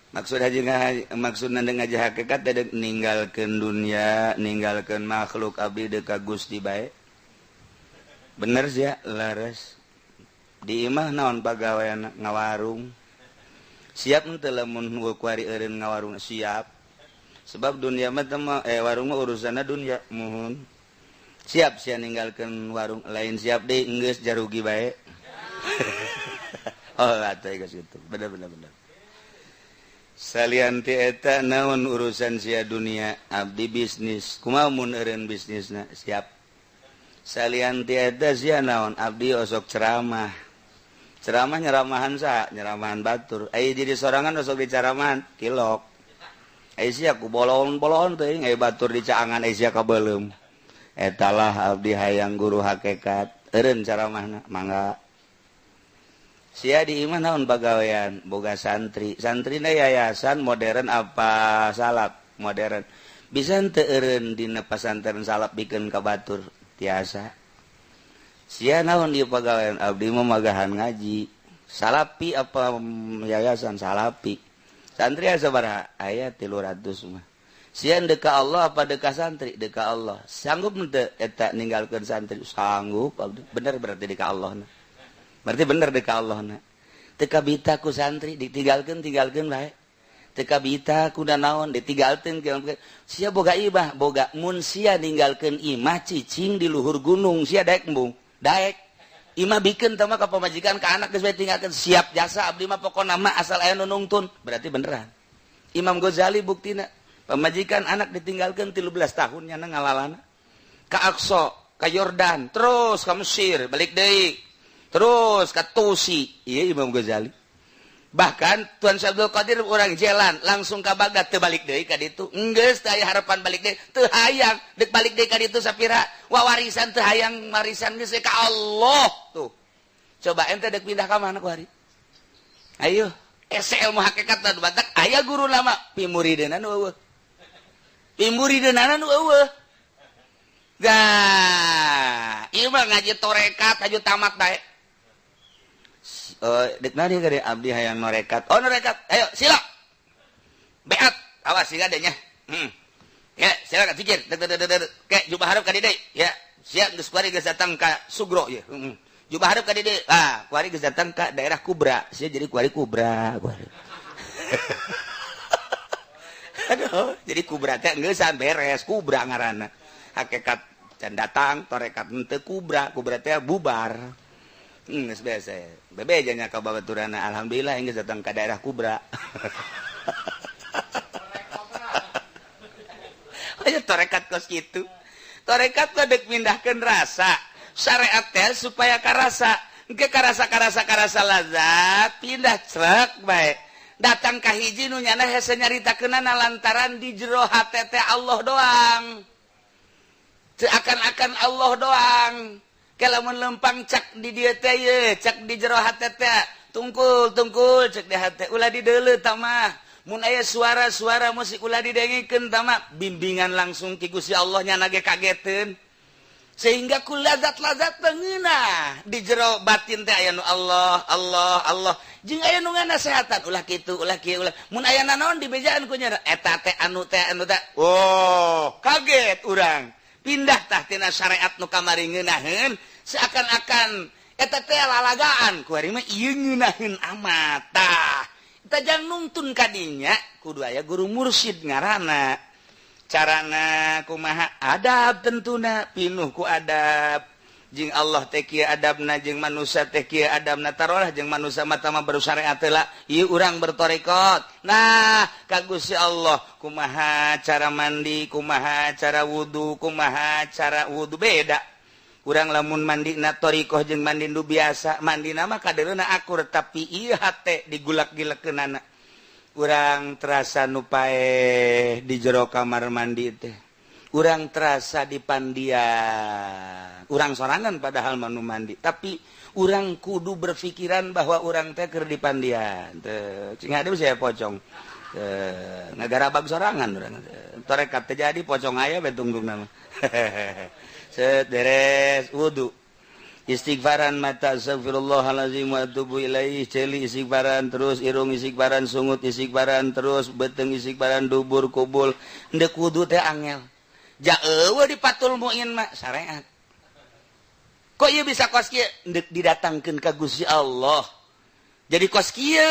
Maksud haji maksudna ngaji hakikat teh deuk ninggalkeun dunya, ninggalkeun makhluk abdi deuk ka Gusti bae. Bener sia laras. Di imah naon pagawean ngawarung. Siap henteu lamun kuari eureun ngawarung siap. Sebab dunia mah teh warung mah urusanna dunia muhun. Siap sia ninggalkeun warung lain siap deui enggeus jarugi bae. Oh atuh geus kitu. Bener bener bener. Salian ti eta naon urusan sia dunia abdi bisnis. Kumaha mun eureun bisnisna siap. Salian ti eta sia naon abdi osok ceramah. Ceramah nyeramahan sa, nyeramahan batur. Ai jadi sorangan osok dicaramahan, tilok. Ai sia ku bolon-bolon teuing ai batur dicaangan ai sia kabeuleum. Eta lah abdi hayang guru hakikat. Eureun ceramahna, mangga. Sia di imah naon pagawean, boga santri. Santrina yayasan modern apa salap? Modern. Bisa henteu eureun dina pasantren salap bikeun ka batur? Tiasa. Sia naon ieu pagawean abdi mah magahan ngaji. Salapi apa yayasan salapi. Santri sabaraha? Aya 300 mah. Sia deuk ka Allah apa deuk ka santri? Deuk ka Allah. Sanggup henteu eta ninggalkeun santri? Sanggup abdi. Bener berarti deuk ka Allah na. Berarti bener deuk ka Allah na. Teu kabita ku santri ditinggalkeun tinggalkeun bae. Teu kabita ku naon ditinggalkeun. Sia boga imah, boga mun sia ninggalkeun imah cicing di luhur gunung sia daek embung. Daek imah bikeun teh mah ka pamajikan ka anak geus bae tinggalkeun siap jasa abdi mah pokona mah asal aya nu nungtun berarti beneran. Imam Ghazali buktina pamajikan anak ditinggalkeun 13 tahun nyana ngalalana ka Aqsa, ka Yordan, terus ka Mesir, balik deui. Terus ka Tusi. Ieu Imam Ghazali. Bahkan Tuan Syekh Abdul Qadir urang jalan langsung ka Baghdad teu balik deui ka ditu. Enggeus teu aya harapan balik deui, teu hayang deuk balik deui ka ditu sapira wawarisan teu hayang warisan geus ka Allah tuh. Coba ente deuk pindah ka mana ku hari? Ayo, ese ilmu hakikat nu batak aya guru lama pimurideuna nu eueuh. Pimurideunana nu eueuh. Gah, ieu mah ngaji torekat aju tamat bae. Dek nari gede abdi hayang norekat. Oh norekat, ayo sila. Beat, awas sila deh nya. Ya, silakan zikir. Dek dek dek dek. Ke jubah hareup ka dieu. Ya, siap geus kuari geus datang ka Sugro ye. Jubah hareup ka dieu. Ah, kuari geus datang ka daerah Kubra. Sia jadi kuari Kubra, kuari. Aduh, jadi Kubra teh geus beres, Kubra ngaranna. Hakikat can datang, torekat henteu Kubra, Kubra teh bubar. Geus biasa. Bebejanya ka babaturana alhamdulillah geus datang ka daerah Kubra. Aya torekat kos kitu. Torekat mah deuk mindahkeun rasa. Syariat teh supaya karasa. Engke karasa-karasa-karasa lazat pindah crek bae. Datang ka hiji nu nyana hese nyaritakeunana lantaran di jero hate teh Allah doang. Teu akan-akan Allah doang. Kalau lempang cak di dieu teh ye, cak di jero hate teh, tungkul tungkul cek di hate, ulah dideuleu tah mah. Mun aya suara-suara musik ulah didengikeun tah mah, bimbingan langsung ti Gusti Allah nya ge kageteun. Sehingga ku lazat-lazat ngeunah di jero batin teh aya nu Allah, Allah, Allah. Jeung aya nu nganasehatan ulah kitu, ulah kieu, ulah. Mun aya nanaon dibejaan ku nya eta teh anu teh anu teh. Oh, kaget urang. Pindah tah tina syariat nu kamari ngeunaheun seakan-akan eta teh lalagaan ku ari mah ieu ngeunaheun amat tah. Eta jang nungtun ka dinya kudu aya guru mursyid ngaranna. Carana kumaha adab tentuna pinuh ku adab. Jeung Allah teh kieu adabna, jeung manusia teh kieu adabna. Tarolah jeung manusia mah tama baru syariat heula, ieu urang bertorekot. Nah, ka Gusti Allah kumaha cara mandi, kumaha cara wudu, kumaha cara wudu beda. Urang lamun mandi na thoriqoh jeung mandi nu biasa, mandi nama kadeuna akur, tapi ieu hate digulak-gilekeunana. Urang terasa nu paeh di jero kamar mandi teh. Urang terasa di pandian. Urang sorangan padahal manu mandi, tapi urang kudu berpikiran bahwa urang teh keur di pandian. Teu cing ada saya pocong. Teu ngagarabag sorangan urang. Torekat teh jadi pocong aya be tungtung nama. Set, beres wudu. Istighfaran mata, astagfirullahalazim wa atubu ilaih, ceuli istighfaran terus, irung istighfaran, sungut istighfaran terus, beuteung istighfaran, dubur kubul. Ndek wudu teh angel. Ja eueuh di Fathul Muin mah syariat. Kok ieu bisa kos kieu? Ndek didatangkeun ka Gusti Allah. Jadi kos kieu.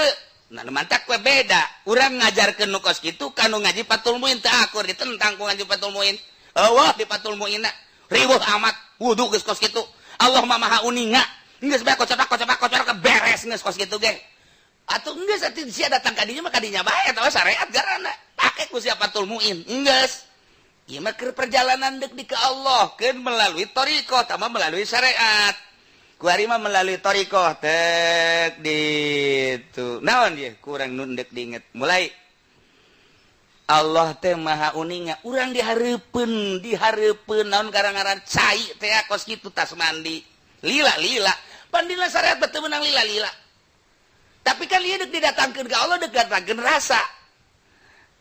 Nah, mantak we beda. Urang ngajarkeun nu kos kitu ka nu ngaji Fathul Muin teu akur, ditentang ku ngaji Fathul Muin. Eueuh di Fathul Muin riweuh amat wudu geus kos kitu. Allah mah maha uninga. Geus bae kocopak kocopak kocopak beres geus kos kitu ge. Atuh geus atuh sia datang ka dinya mah ka dinya bae eta syariat garana. Pake ku sia Fathul Muin. Geus. Ieu mah keur perjalanan deuk di ka Allah, keun melalui thoriqoh tambah melalui syariat. Kuari mah melalui thoriqoh tek ditu. Naon ieu kurang nu deuk diinget. Mulai Allah teh maha uninga, urang dihareupeun, dihareupeun naon gara-gara cai teh kos kitu tas mandi. Lila lila. Pandina syariat teu meunang lila lila. Tapi kan ieu deuk didatangkeun ka Allah, deuk datangkeun rasa.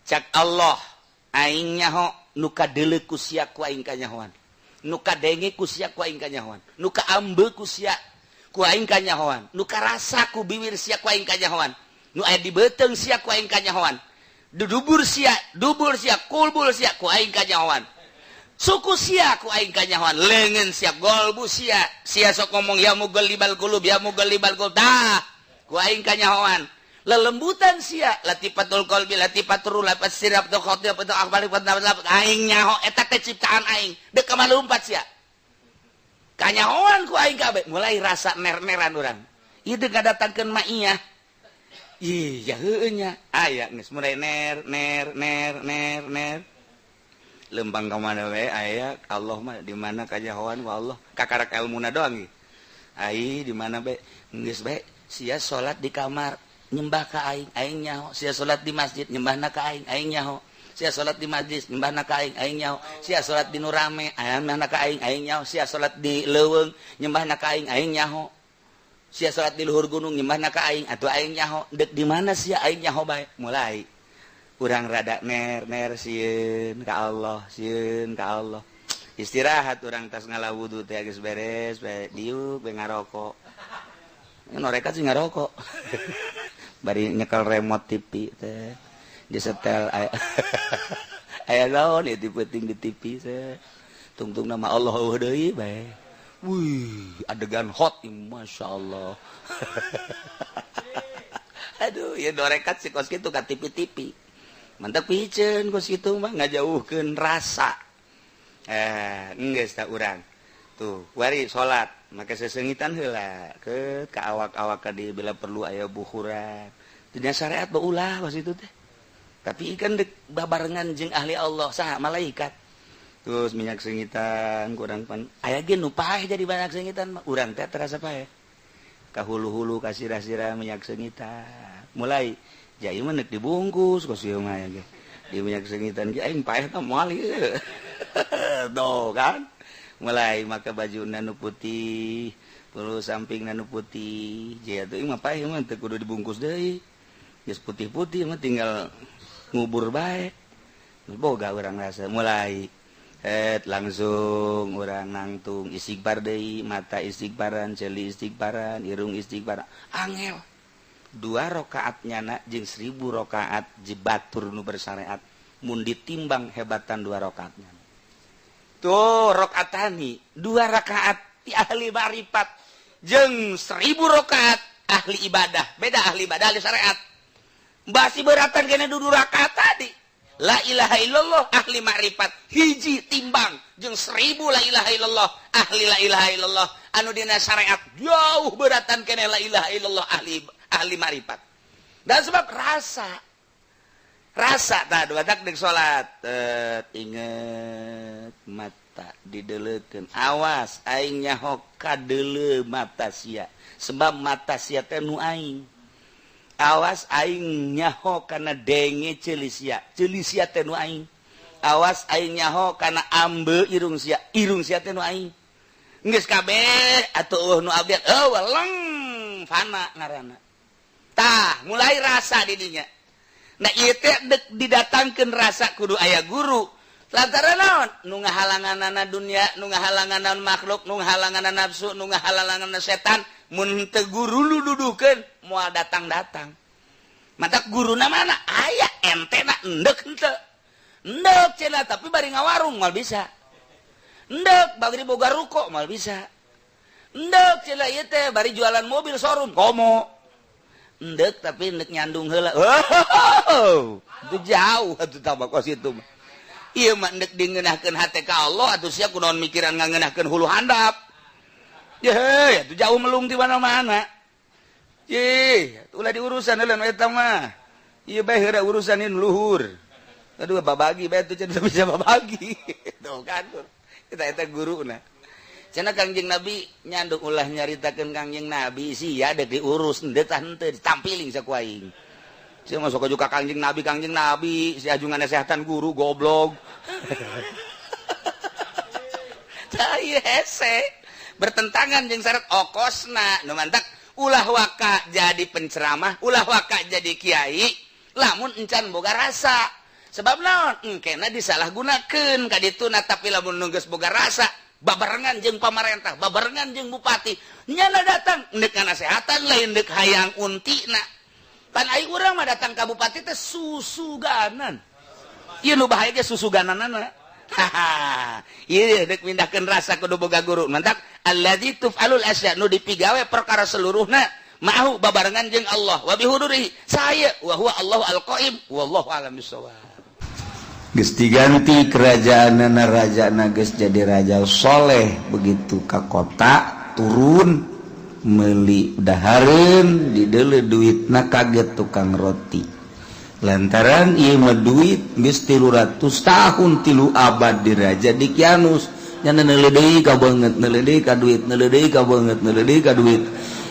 Cak Allah, aing nyaho nu kadeuleu ku sia ku aing kanyahoan. Nu kadenge ku sia ku aing kanyahoan. Nu kaambe ku sia ku aing kanyahoan. Nu karasa ku bibir sia ku aing kanyahoan. Nu aya di beuteung sia ku aing kanyahoan. Dubur sia, dubur sia, kulbul sia ku aing kanyahoan. Suku sia ku aing kanyahoan, leungeun sia, golbu sia. Sia sok ngomong ya mugallibal qulub, ya mugallibal qulub. Tah, ku aing kanyahoan. Lelembutan sia, latifatul qalbi, latifatul ruh, latifatul sirap, tu khatib, tu akbal, aing nyaho eta teh ciptaan aing. Deuk ka lumpat sia. Kanyahoan ku aing kabeh, mulai rasa ner-neran urang. Ieu deuk ngadatangkeun maiyah. Iya heueuh nya. Aya geus mulai ner ner ner ner ner. Lempang ka mana we aya Allah mah di mana kanyahoan ku Allah. Kakarak elmuna doang ieu. Ai di mana bae geus bae sia salat di kamar nyembah ka aing, aing nyaho. Sia salat di masjid nyembahna ka aing, aing nyaho. Sia salat di majlis nyembahna ka aing, aing nyaho. Sia salat di nu rame nyembahna ka aing, aing nyaho. Sia salat di leuweung nyembahna ka aing, aing nyaho. Sia salat di luhur gunung nyembahna ka aing atuh aing nyaho. Deuk di mana sia aing nyaho bae. Mulai urang rada ner ner sieun ka Allah, sieun ka Allah. Istirahat urang tas ngala wudu teh geus beres bae diuk bae ngarokok. Norekat sih ngarokok. Bari nyekel remote TV teh disetel aya aya naon ieu penting di TV teh. Tungtung nama Allah eueuh deui bae. Wih, adegan hot, Masya Allah. Aduh, ya dorekat sih kos kitu ka TV-TV. Mantap piceun kos kitu mah ngajauhkeun rasa. Geus tak urang. Tuh, wari salat, make sesengitan heula ke ka awak-awak ka di bila perlu aya buhuran. Dina syariat beulah kos itu teh. Tapi kan dek babarengan jeung ahli Allah saha malaikat. Terus minyak sengitan kurang pan aya ge nu paeh jadi banyak sengitan mah urang teh terasa paeh. Ka hulu-hulu ka sirah-sirah minyak sengitan. Mulai jai mah neuk dibungkus kos ieu mah ge. Di minyak sengitan ge aing paeh tah moal ieu. Tuh kan. Mulai make baju nu putih, terus samping nu putih. Jaya tuh mah paeh mah teu kudu dibungkus deui. Geus putih-putih mah tinggal ngubur bae. Boga urang rasa mulai langsung urang nangtung istighfar deui, mata istighfaran, ceuli istighfaran, irung istighfar. Angel. 2 rakaat nyana jeung 1000 rakaat jebatur nu bersyariat mun ditimbang hebatan 2 rakaatnya. Tuh rakaatani 2 rakaat ti ahli ma'rifat jeung 1000 rakaat ahli ibadah. Beda ahli ibadah ahli syariat. Basi beratan kene 2 rakaat tadi. La ilaha illallah ahli makrifat hiji timbang jeung 1000 la ilaha illallah ahli la ilaha illallah anu dina syariat jauh beratan keneh la ilaha illallah ahli ahli makrifat. Dan sebab rasa rasa tah dua tak dek salat, inget mata dideleukeun, awas aing nyaho kadeuleu mata sia, sebab mata sia teh nu aing. Awas aing nyaho kana denge ceuli sia, ceuli sia teh nu aing. Awas aing nyaho kana ambe irung sia, irung sia teh nu aing. Geus kabeh atuh eueuh nu abdi, eueuh leng fana ngaranna. Tah mulai rasa di dinya. Nah, ieu teh dek didatangkeun rasa kudu aya guru. Lantaran naon? Nu ngahalanganana dunia, nu ngahalanganana makhluk, nu ngahalanganana nafsu, nu ngahalanganana setan. Mun teu guru nu dudukeun moal datang-datang. Matak guruna mana? Aya entena endek henteu. Endek cenah tapi bari ngawarung moal bisa. Endek bari boga ruko moal bisa. Endek cenah ieu teh bari jualan mobil showroom komo. Endek tapi endek nyandung heula. Oh, itu jauh atuh tambah kos itu mah. Ieu mah endek dingeunahkeun hate ka Allah atuh sia kunaon mikiran ngangeunahkeun hulu handap. Ye, itu jauh melung di mana-mana. Ye, ulah diurusan heula nu eta mah. Ieu bae heula urusan ieu luhur. Aduh, babagi bae atuh cenah bisa babagi. Tuh kan. Kita eta guruna. Cenah Kangjeng Nabi nyandung ulah nyaritakeun Kangjeng Nabi sia dek diurus henteu tah henteu ditampiling saku aing. Sia masuk juga Kangjeng Nabi, si ajungan nasehatan guru goblok. Tah ieu hese. Bertentangan jeung syarat okosna nu mantak ulah waka jadi penceramah, ulah waka jadi kiai lamun encan boga rasa. Sebab naon? Engkena disalahgunakeun ka dituna, tapi lamun nu geus boga rasa babarengan jeung pamarentah, babarengan jeung bupati, nyana datang ndek ngasehatan lain ndek hayang untina. Pan ai urang mah datang ka bupati teh susuganan. Ieu nu bahaya ge susugananana. Haha, ieu dek mindahkeun rasa kudu boga guru. Mantak alladzi tuf'alul asya nu dipigawe perkara seluruhna ma'ahu babarengan jeung Allah wa bihudurihi saya wa huwa Allahu al-qaim wallahu a'lam bissawab. Geus diganti kerajaanna, rajana geus jadi raja soleh. Begitu ka kota turun meuli dahareun dideuleu duitna, kaget tukang roti lantaran ieu mah duit geus 300 tahun 3 abad di Raja Dikianus. Nya neuleuh deui ka beungeut, neuleuh deui ka duit, neuleuh deui ka beungeut, neuleuh deui ka duit.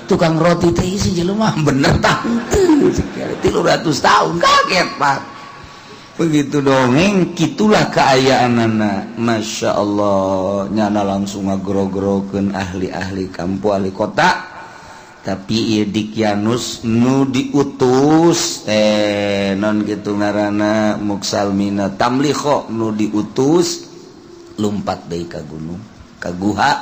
Tukang roti teh isi jelema bener tah henteu 300 tahun, kaget Pak. Begitu dongeng kitulah keayaanana. Masya Allah, nyana langsung ngagro-grokeun ahli-ahli kampung, ahli kota. Tapi ieu Dikianus nu diutus non gitu ngaranna Muksalmina Tamliho nu diutus lumpat deui ka gunung, ka guha,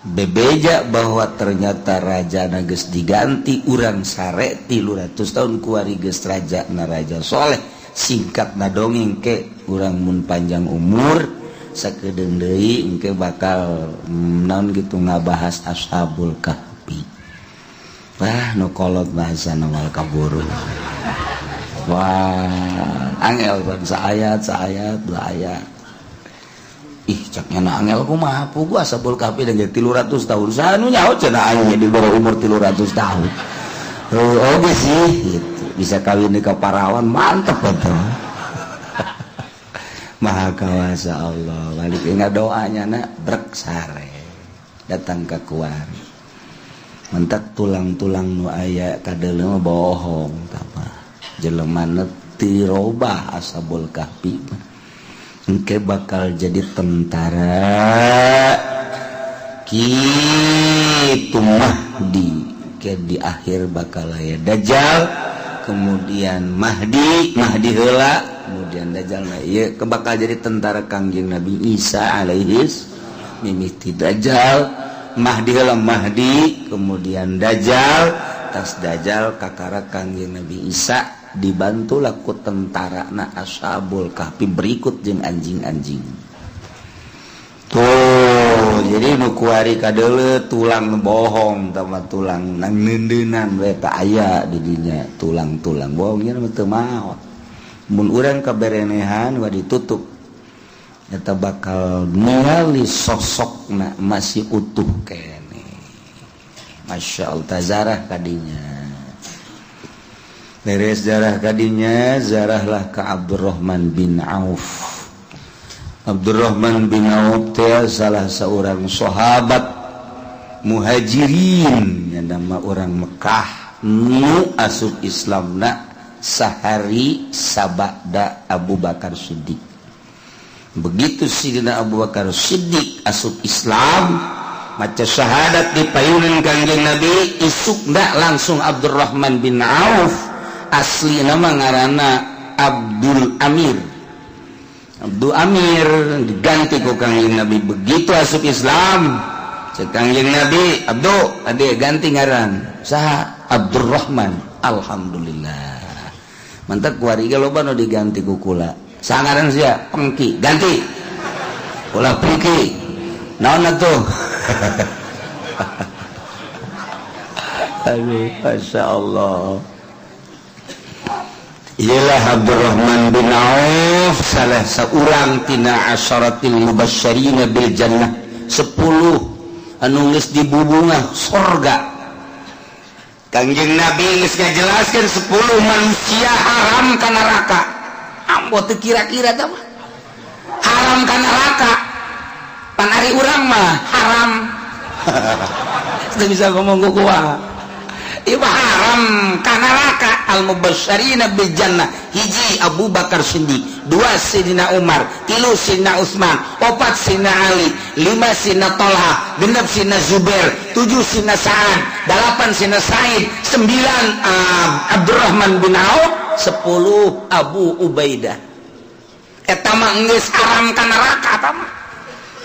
bebeja bahwa ternyata raja geus diganti. Urang sare 300 tahun kuari geus raja na raja soleh. Singkat na dongeng, ke urang mun panjang umur sakedeung deui engke bakal naon gitu ngabahas Ashabul Kahfi. Wah, nu kolot bahasa wal kaburu. Wah, angel ban saayat saayat dua ayat. Ih, caknya na angel kumaha puguh Ashabul Kahfi dan 300 tahun sanu nyaho cenah aing di bawah umur 300 tahun. Oh, oke sih gitu. Bisa kawin di parawan, mantep betul. Maha kawasa Allah. Balik ingat doanya nak brek sare datang ke kuari. Mentak tulang-tulang nu aya kadeuleu mah bohong tah jelema tirobah. Ashabul Kahfi mah engke bakal jadi tentara kitu. Mahdi ke di akhir bakal aya Dajjal, kemudian Mahdi, Mahdi heula kemudian Dajjal. Nah, ieu ke bakal jadi tentara Kangjeng Nabi Isa alaihis mimiti Dajjal. Mahdi heula, Mahdi kemudian Dajjal. Tas Dajjal kakara Kangjeng Nabi Isa dibantu ku tentara na Ashabul Kahfi berikut jeung anjing-anjing tuh. Jadi nu kuari kadeuleu tulang bohong tama tulang nang neundeunan we teh aya di dinya tulang-tulang bohongnya mah teu maot. Mun urang kaberenehan wa ditutup eta bakal ningali sosokna masih utuh kene. Masya Allah, tazarah kadinya. Beres zarah kadinya, zarahlah ke Abdurrahman bin Auf. Abdurrahman bin Auf teh salah seorang sahabat muhajirin, yang nama orang Mekah nu asup Islamna sahari sabada Abu Bakar Siddiq. Begitu Sidina Abu Bakar Siddiq asup Islam, maca syahadat di payunan Kangjeng Nabi, isukna langsung Abdurrahman bin Auf, asli nama ngaranna Abdul Amir. Abdul Amir diganti ku Kangjeng Nabi. Begitu asup Islam, cek Kangjeng Nabi, "Abdul, ade ganti ngaran." Saha? Abdurrahman. Alhamdulillah. Mantap kuari ge loba nu diganti ku kula. Saha ngaran sia? Pengki. Ganti. Ulah Pengki. Naon atuh? Aduh, Masya Allah. Ialah Abdurrahman bin Auf salah seorang tina asyaratil mubasysyirina bil jannah, 10 anu geus dibubungah sorga. Kangjeng Nabi geus ngajelaskeun 10 manusia haram ka neraka. Ambo teu kira-kira tah mah. Haram ka neraka. Pan ari urang mah haram. Teu bisa ngomong ku kumaha. Ieu mah haram ka neraka. Al mubasysyirina bil jannah, hiji Abu Bakar Siddiq, dua Sidina Umar, tilu Sidina Utsman, opat Sidina Ali, lima Sidina Tolha, genep Sidina Zubair, tujuh Sidina Sa'ad, delapan Sidina Said, 9 Abdurrahman bin Auf, 10 Abu Ubaidah. Eta mah geus haram ka neraka eta mah.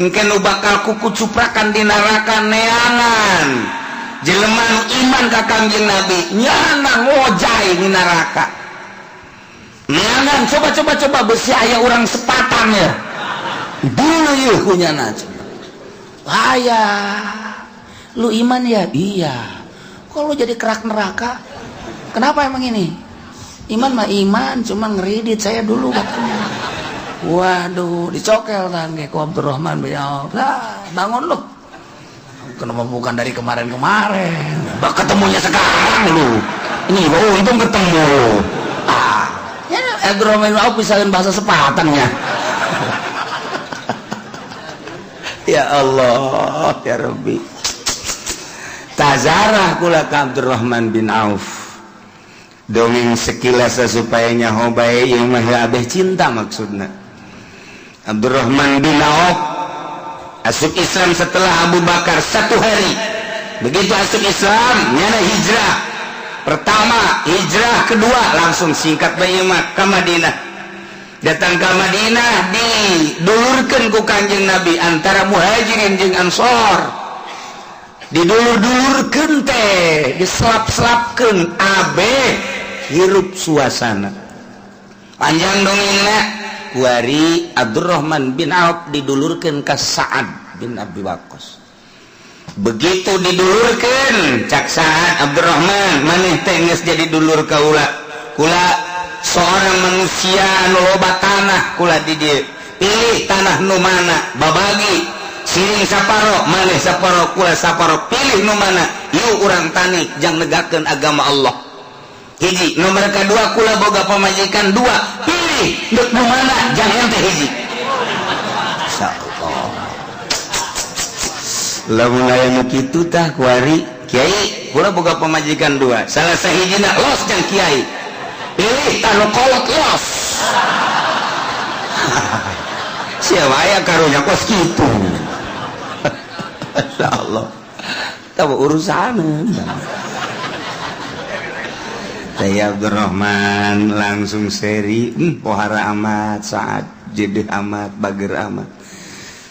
Engke nu bakal kuku cuprakan di neraka neangan jelema nu iman ka Kangjeng Nabi, nyana ngojay di neraka. Neangan coba coba coba besi aya urang sepatan ya. Dulu yeuh kunyana. Aya. Lu iman ya? Iya. Kok lu jadi kerak neraka? Kenapa emang ini? Iman mah iman, cuma ngeridit saya dulu katanya. Waduh, dicokel kan kayak ku Abdurrahman bin Auf. Lah, bangun lu. Kenapa bukan dari kemarin-kemarin? Bak ketemunya sekarang lu. Ini oh, untung ketemu. Ah, ya Abdurrahman bin Auf bisa bahasa sepatannya. Ya Allah, ya Rabbi. Tazarah kula ka Abdurrahman bin Auf. Dongeng sekilas supaya nyaho bae ieu mah abeh cinta maksudna. Abdurrahman bin Auf asup Islam setelah Abu Bakar satu hari. Begitu asup Islam, nyana hijrah. Pertama, hijrah kedua langsung singkat bae mah ka Madinah. Datang ke Madinah didulurkeun ku Kanjeng Nabi antara Muhajirin jeung Ansor. Didulur-dulurkeun teh, diselap-selapkeun abeh hirup suasana. Panjang dongengna, kuari Abdurrahman bin Auf didulurkeun ka Sa'ad bin Abi Waqqas. Begitu didulurkeun, cak Sa'ad, "Abdurrahman, maneh teh geus jadi dulur kaula. Kula seorang manusia anu loba tanah kula di dieu. Pilih tanah nu mana, babagi siring saparo, maneh saparo, kula saparo, pilih nu mana. Yuk urang tani jang negakeun agama Allah." Hiji, nomor kedua, kula boga pamajikan dua, pilih dek nu mana jang ente hiji. Insyaallah. Lamun aya nu kitu tah kuari, "Kiai, kula boga pamajikan dua, salah sahijina los jang kiai." Pilih tah nu kolot los. Siapa aya karunya kos kitu. Insyaallah. Tahu urusan. Saya Abdurrahman langsung seri, pohara amat saat jedeh amat bager amat.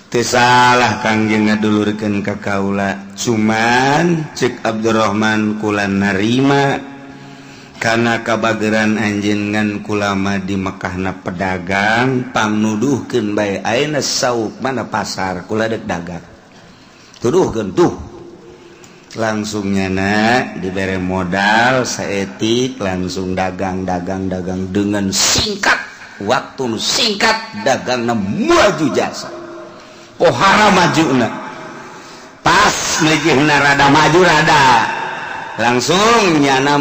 Teu salah Kangjeng ngadulurkeun ka kaula. Cuman cek Abdurrahman, kula narima karena kabageran anjeun ngan kulama di Mekahna pedagang, pangnuduhkeun bae ayeuna sauk mana pasar kula dek dagang. Tuduhkeun tuh. Langsung nyana dibere modal saeutik, langsung dagang, dagang, dagang. Dengan singkat waktu, singkat, dagang maju jasa, pohara maju. Pas mejihna rada maju, rada langsung nyana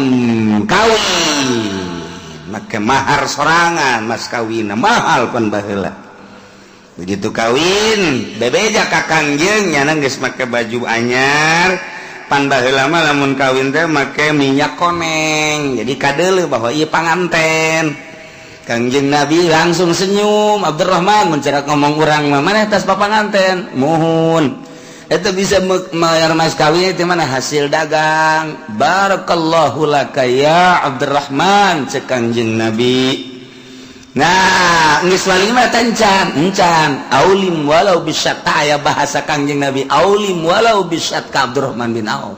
kawin, make mahar sorangan, mas kawin mahal pan baheula. Begitu kawin, bebeja ka Kangjeng, nyana geus make baju anyar. Pan baheula mah lamun kawin teh make minyak koneng, jadi kadeuleu bahwa ieu panganten. Kangjeng Nabi langsung senyum, "Abdurrahman," mencerak ngomong urang mah, "mana tas papanganten?" "Muhun." Itu bisa bayar mas kawin itu mana hasil dagang. "Barakallahu laka ya Abdurrahman," cek Kangjeng Nabi. Nah, geus walimah encan encan, "Aulim walau bisyat." Aya bahasa Kangjeng Nabi, "Aulim walau bisyat," ka Abdurrahman bin Auf.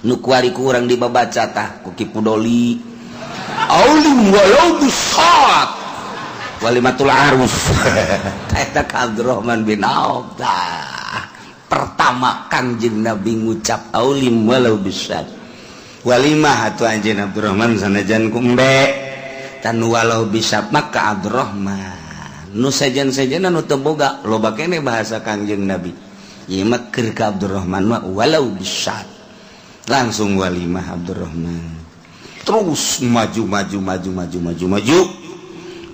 Nu kuari kurang dibabaca tah ku Ki Pudoli, "Aulim walau bisyat," walimatul arus eta ka Abdurrahman bin Auf. Tah, pertama Kangjeng Nabi ngucap "Aulim walau bisyat." Walimah atuh anjeun Abdurrahman, sanajan ku embe tan walau bisa. Maka Abdurrahman nu sejen-sejen nu teu boga loba kene bahasa Kangjeng Nabi ieu mah keur ka Abdurrahman mah "walau bisyat." Langsung walimah Abdurrahman, terus maju, maju, maju, maju, maju, maju.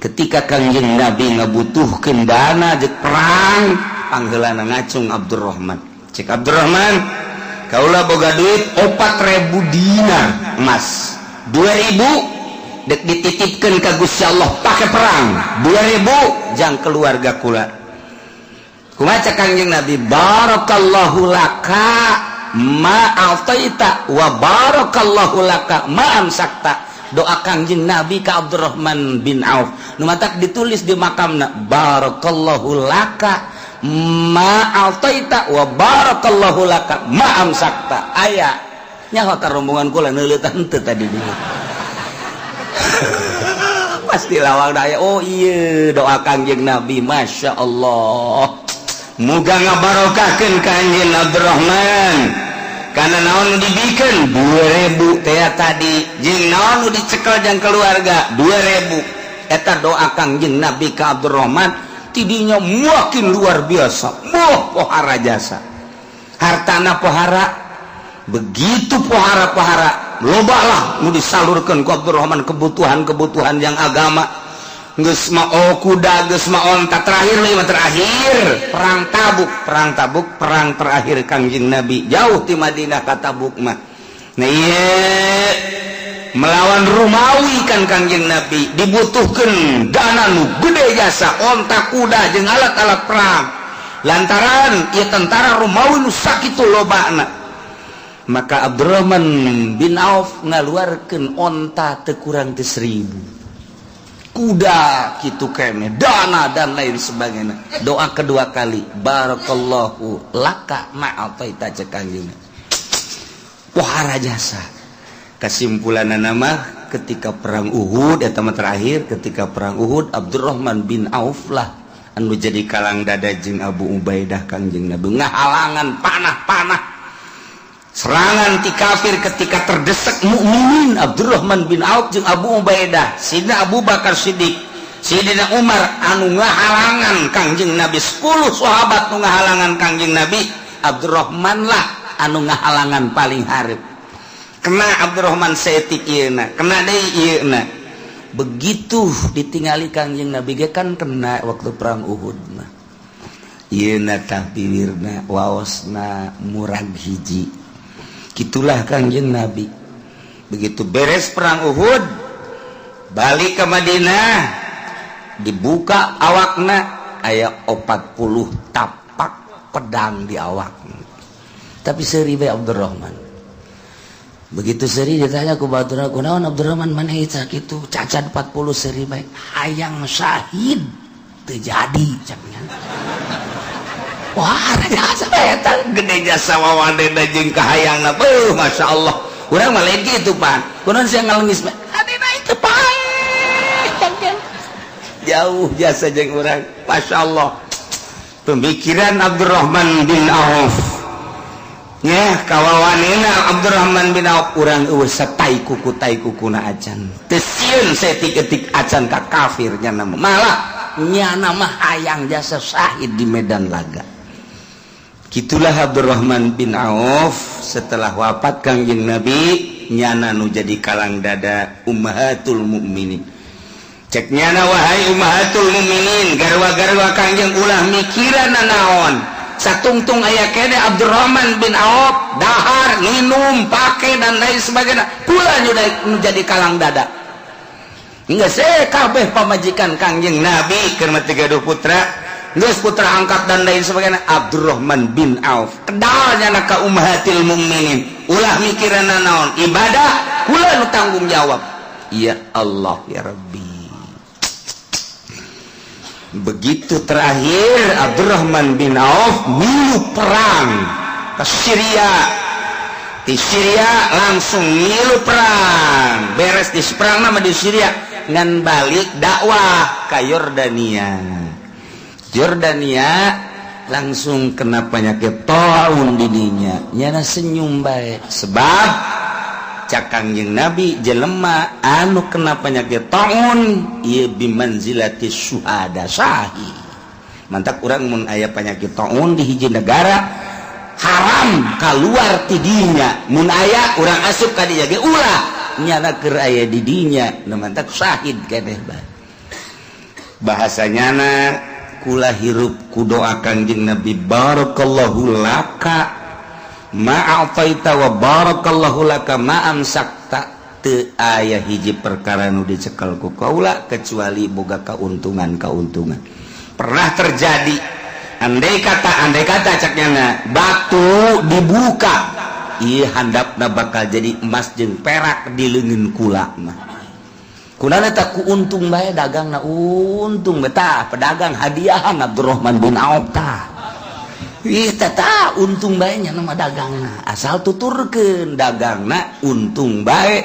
Ketika Kangjeng Nabi ngabutuhkeun dana jek perang, pangheulana ngacung Abdurrahman. Cek Abdurrahman, "Kaula boga duit 4000 dinar emas, 2000 dek dititipkan ke Gusti Allah pakai perang, 2000 jang keluarga kula." Kumaha Kangjeng Nabi? "Barakallahu laka ma a'taita wa barakallahu laka ma amsakta." Doa Kangjeng Nabi ka Abdurrahman bin Auf nu matak ditulis di makamna, "Barakallahu laka ma a'taita wa barakallahu laka ma amsakta." Aya nyaho ka rombongan kula neuleutan teu tadi di pasti lawang daya. Oh iya, doa Kangjeng Nabi, Masya Allah, muga ngabarokahkeun ka anjeun Abdurrahman. Karena naon dibikin 2000 teh tadi jeung naon nu dicekel jang keluarga 2000. Eta doa Kangjeng Nabi ka Abdurrahman, tidinya makin luar biasa. Wah, pohara jasa, hartana pohara, begitu pohara-pohara, loba lah nu disalurkan ku Abdurrahman, kebutuhan-kebutuhan yang agama. Geus mah kuda, geus mah onta. Terakhir lima, terakhir perang Tabuk. Perang Tabuk, perang terakhir Kangjeng Nabi jauh di Madinah ka Tabuk mah. Nah, ieu melawan Romawi kan Kangjeng Nabi dibutuhkan dana nu gede jasa, onta, kuda jeung alat-alat perang, lantaran ieu tentara Romawi nu sakitu lobana. Maka Abdurrahman bin Auf ngaluarkeun onta teu kurang ti 1000, kuda kitu kene, dana dan lain sebagainya. Doa kedua kali, "Barakallahu laka ma'ataita," cek Kangjeng. Pohara jasa. Kesimpulan nama, ketika perang Uhud eta mah terakhir, ketika perang Uhud Abdurrahman bin Auf lah anu jadi kalang dada jeung Abu Ubaidah. Kangjeng Nabi ngahalangan panah-panah serangan ti kafir. Ketika terdesak mukminin, Abdurrahman bin Auf jeung Abu Ubaidah, Sidina Abu Bakar Siddiq, Sidina Umar anu ngahalangan Kangjeng Nabi, 10 sahabat nu ngahalangan Kangjeng Nabi, Abdurrahman lah anu ngahalangan paling hareup. Kena Abdurrahman saeutik ieu, kena deui ieu. Begitu ditingali Kangjeng Nabi ge kan kena waktu perang Uhud mah ieu tah, bibirna, waosna murag hiji. Gitulah Kangjeng Nabi. Begitu beres perang Uhud, balik ke Madinah, dibuka awakna, aya 40 tapak pedang di awak, tapi seuri bae Abdurrahman. Begitu seuri, ditanya ku batur, "Kunaon, Abdurrahman, mana kitu cacat 40, seuri bae?" "Hayang syahid teu jadi," caknya. Wah, jasa eta gede jasa, wawadena jeung kahayangna. Beuh, Masya Allah. Urang mah lain kitu pan. Kunaon sia ngalengis? Adina itu paeh. Jauh jasa jeung urang. Masya Allah. Pemikiran Abdurrahman bin Auf. Ya, kawawanina Abdurrahman bin Auf, urang eueuh satai kuku tai kukuna acan. Teu sieun saeutik-eutik acan ka kafir nyana mah. Malah nyana mah hayang jasa syahid di medan laga. Gitulah Abdurrahman bin Auf. Setelah wafat Kangjeng Nabi, nyana nu jadi kalang dada ummahatul mukminin. Cek nyana, "Wahai ummahatul mukminin, garwa-garwa Kangjeng, ulah mikiran naon, satungtung aya kene Abdurrahman bin Auf, dahar, minum, pake, dan lain sebagainya. Kula nu jadi kalang dada." Enggak sih, kabeh pamajikan Kangjeng Nabi keur mah gaduh putra, geus putra angkat dan lain sebagainya, Abdurrahman bin Auf kedalnya ka ummahatil mukminin, ulah mikiran naon, ibadah kula nu tanggung jawab. Ya Allah, ya Rabbi. Begitu terakhir Abdurrahman bin Auf milu perang ke Syria, di Syria langsung milu perang, beres di perang nama di Syria ngan balik dakwah ke Yordania. Jordania langsung kena penyakit taun didinya. Nyana senyum baik, sebab cak Kangjeng Nabi, jelema anu kena penyakit taun ieu bimanzilati syuhada, syahid. Mantak urang mun aya penyakit taun di hiji negara, haram keluar tidinya. Mun aya urang asup ka dinya ge ulah, nyana keur aya di dinya. Nu mantak syahid keneh bae bahasanya na. Kula hirup ku doa Kangjeng Nabi, barakallahu laka ma'ataita wa barakallahu laka ma'amsakta. Teu aya hiji perkara nu dicekel ku kaula kecuali boga keuntungan-keuntungan. Pernah terjadi, andai kata caknya batu dibuka, iya, handapna bakal jadi emas jeung perak di leungeun kula mah. Kunana tak ku untung bae dagang na, untung betah pedagang hadiahan Abdurrahman bin Auf tah. Ih, tata untung bae nya nama dagangna, asal tuturkeun dagangna untung bae,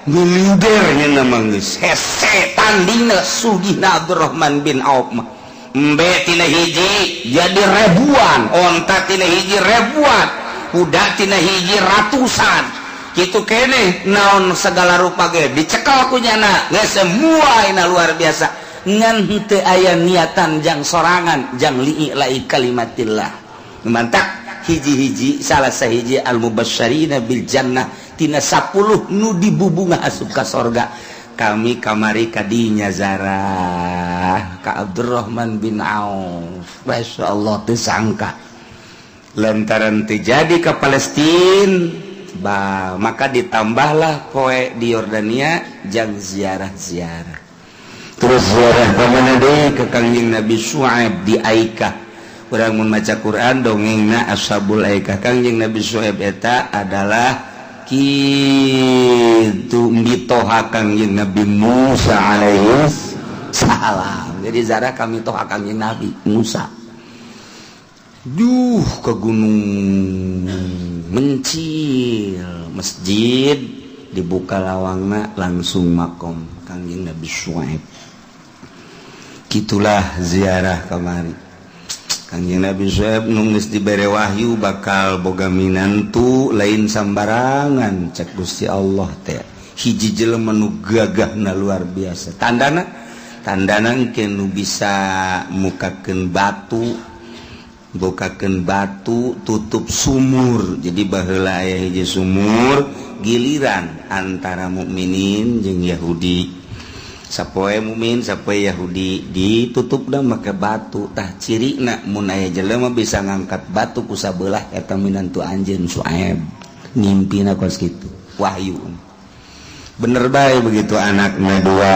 miliudernya nama geus hese tandingna sugihna Abdurrahman bin Auf mah. Embe tina hiji jadi ribuan, onta tina hiji ribuan, kuda tina hiji ratusan, gitu kene naon segala rupa ge dicekal ku nyana geus semua. Ina luar biasa, ngan henteu aya niatan jang sorangan, jang li'i'lai kalimatillah. Mantak hiji-hiji salah sahiji al mubasysyirina bil jannah, tina 10 nu dibubunga asup ka sorga. Kami kamari kadinya zarah ka Abdurrahman bin Auf. Masya Allah, teu sangka lantaran terjadi ke Palestina ba, maka ditambahlah poe di Yordania jang ziarah-ziarah. Terus ziarah ke mana deui? Ke Kangjeng Nabi Syuaib di Aikah. Urang mun maca Quran dongengna Ashabul Aikah. Kangjeng Nabi Syuaib eta adalah kitu mitoha Kangjeng Nabi Musa alaihi salam. Jadi ziarah kami toha Kangjeng Nabi Musa. Duh, ke gunung mencil masjid, dibuka lawangna langsung makom Kangjeng Nabi Syuaib. Gitulah ziarah kamari Kangjeng Nabi Syuaib nu geus dibere wahyu bakal boga minantu lain sambarangan. Cek Gusti Allah teh hiji jelema nu gagahna luar biasa. Tandana tandana engke nu bisa mukakeun batu, bukakeun batu tutup sumur. Jadi baheula aya hiji sumur giliran antara mukminin jeung Yahudi, sapoe mukmin sapoe Yahudi, ditutup dah make batu. Tah, cirina mun aya jelema bisa ngangkat batu ku sabelah, eta minantu anjeun Suaib. Ngimpina kos kitu, wahyu bener bae. Begitu anaknya dua,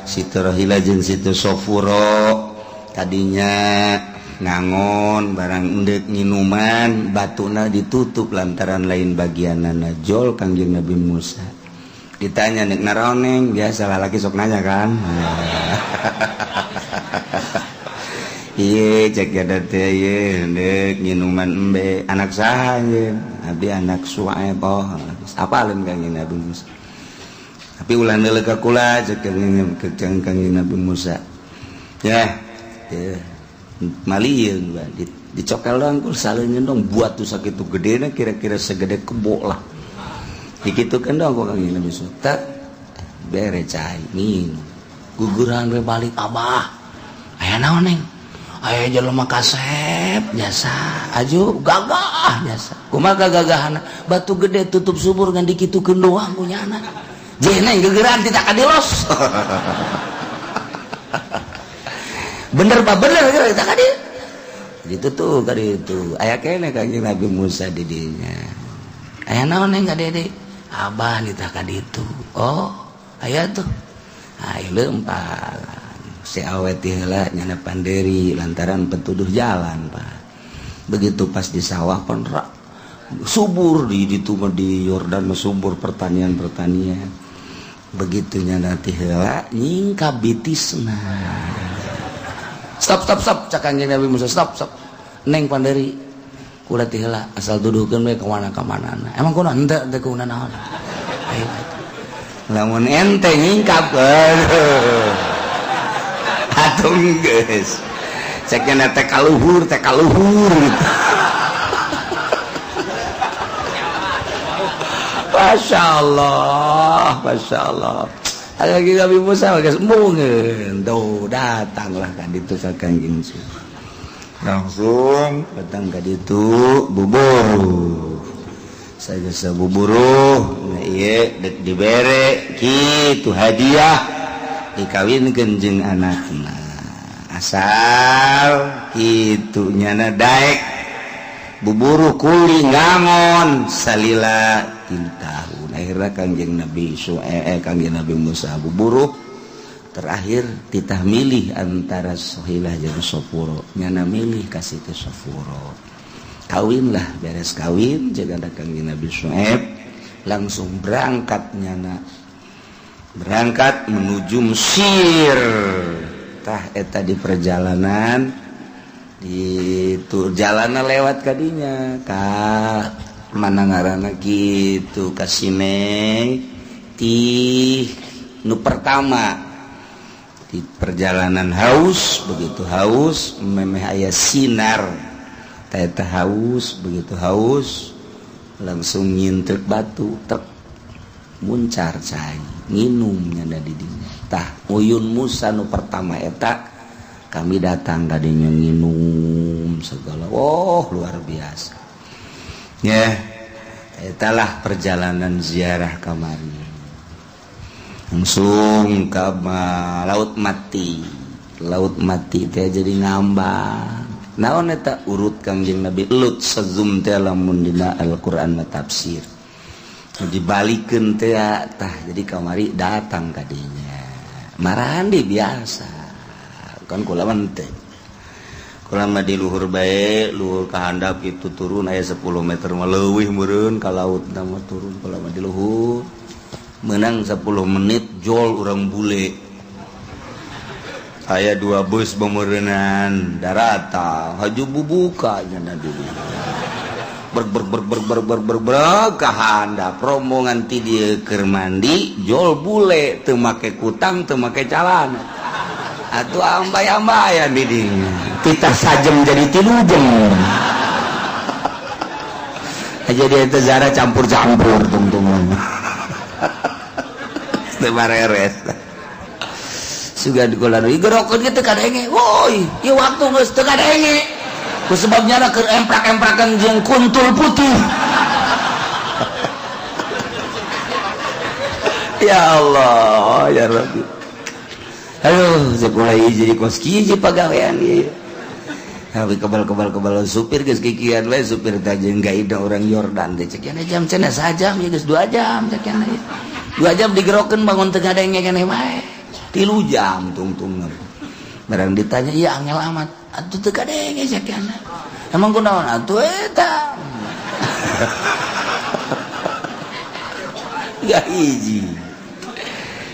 Siti Rohila jeung Siti Sofuro, tadinya ngangon barang endek nginuman, batuna ditutup lantaran lain bagian jol Kangjeng Nabi Musa. Ditanya, "Nek naroneng?" Biasa laki sok nanya kan. Iya, cek ya teh, ieu ndek nginuman embe. "Anak saha ye?" "Abdi anak Suaib." "Oh, apaleun Kangjeng Nabi Musa, tapi ulah neuleuh ka kula," cek Kangjeng Nabi Musa. Ya, ya malieun. Dicokel doang kul saleunyeun dong buat tuh sakitu gedena kira-kira segede kebo lah. Dikitukeun doang ku Kangjeng Nabi Musa. Tak bere cai minum. Guguran we balik abah. Aya naon neng? Aya jelema kasep jasa aju gagah jasa. Kumaha gagahana? Batu gede tutup subur ngan dikitukeun doang ku nyana. Jeung neng gegeran tidak kadilos. Bener pak bener kita kadi. Gitu tuh kadi itu. Aya kene Kangjeng Nabi Musa di dinya. Aya naon neng ka dede? Abah nitah ka ditu. Oh, aya tuh. Ayo leumpang. Si awet heula nyana panderi lantaran petuduh jalan pak. Begitu pas di sawah pon subur di ditu mah di Yordan mah subur pertanian-pertanian. Begitu nyana ti heula nyingkap bitisna. Stop stop stop cak Kangjeng Nabi Musa stop stop. Neng panderi kula ti heula asal tuduhkeun we ka mana ka manana. Emang kunaon henteu teu kunaon naon. Ayo lamun ente nyingkap atung geus ceknya teh kaluhur gitu. Masya Allah, Masya Allah. Lagi Nabi Musa geus embungeun tuh datanglah ka ditu ka Kangjeng langsung datang ka ditu buburuh sageus buburuh nah ieu deuk dibere kitu hadiah dikawinkeun jeung anakna asal kitu nyana daek buburuh kuli ngangon salila 3 tahun akhirna Kangjeng Nabi Kangjeng Nabi Musa buburuh terakhir titah milih antara Sohilah jeung Sofuro nyana milih ka Siti Sofuro kawinlah beres kawin jeung Kangjeng Nabi Syuaib langsung berangkat nyana berangkat menuju Mesir. Tah eta di perjalanan di tur jalana lewat kadinya ka mana ngaranna kitu ka Sinai ti nu pertama di perjalanan haus begitu haus memeh aya sinar tah eta haus begitu haus langsung nyintrek batu tek muncar cai nginum nyanda di dinya. Tah uyun Musa nu pertama eta kami datang kadinya nginum segala oh luar biasa ya etalah perjalanan ziarah kamari langsung ke laut mati teh jadi ngambang naon eta urut Kangjeng Nabi Lut sezum teh lamun dina Al-Qur'an tafsir dibalikeun teh tah jadi kamari datang kadinya marandi biasa kan kula mah teh kula mah di luhur bae luhur ka handap itu turun aya 10 meter mah leuwih meureun ka laut mah turun kula mah di luhur menang 10 menit jol urang bule aya 2 bus bemeureunan darata haju bubuka nya dulu ber ber ber ber ber ber ber ber ka handap rombongan ti dieu keur mandi jol bule teu make kutang teu make calana atuh ambay-ambayan di dinya titah sajem jadi 3 jam jadi eta zara campur-campur tungtungan teu bareres sugan kula nu gerokeun ge teu kadenge woi ieu waktu geus teu kadenge ku sebabnya keur emprak-emprakan jeung kuntul putih. Ya Allah ya Rabbi aduh sekolah jadi kos kieu pagawean ieu tapi kebal-kebal-kebal supir geus kikian we supir teh jeung gaida orang Yordan teh cek jam cenah sajam ieu geus 2 jam cek 2 jam digerokeun bangun teu ngadenge keneh wae 3 jam tungtung barang ditanya iya angel amat atuh teu kadenge cek emang kunaon atuh eta ya hiji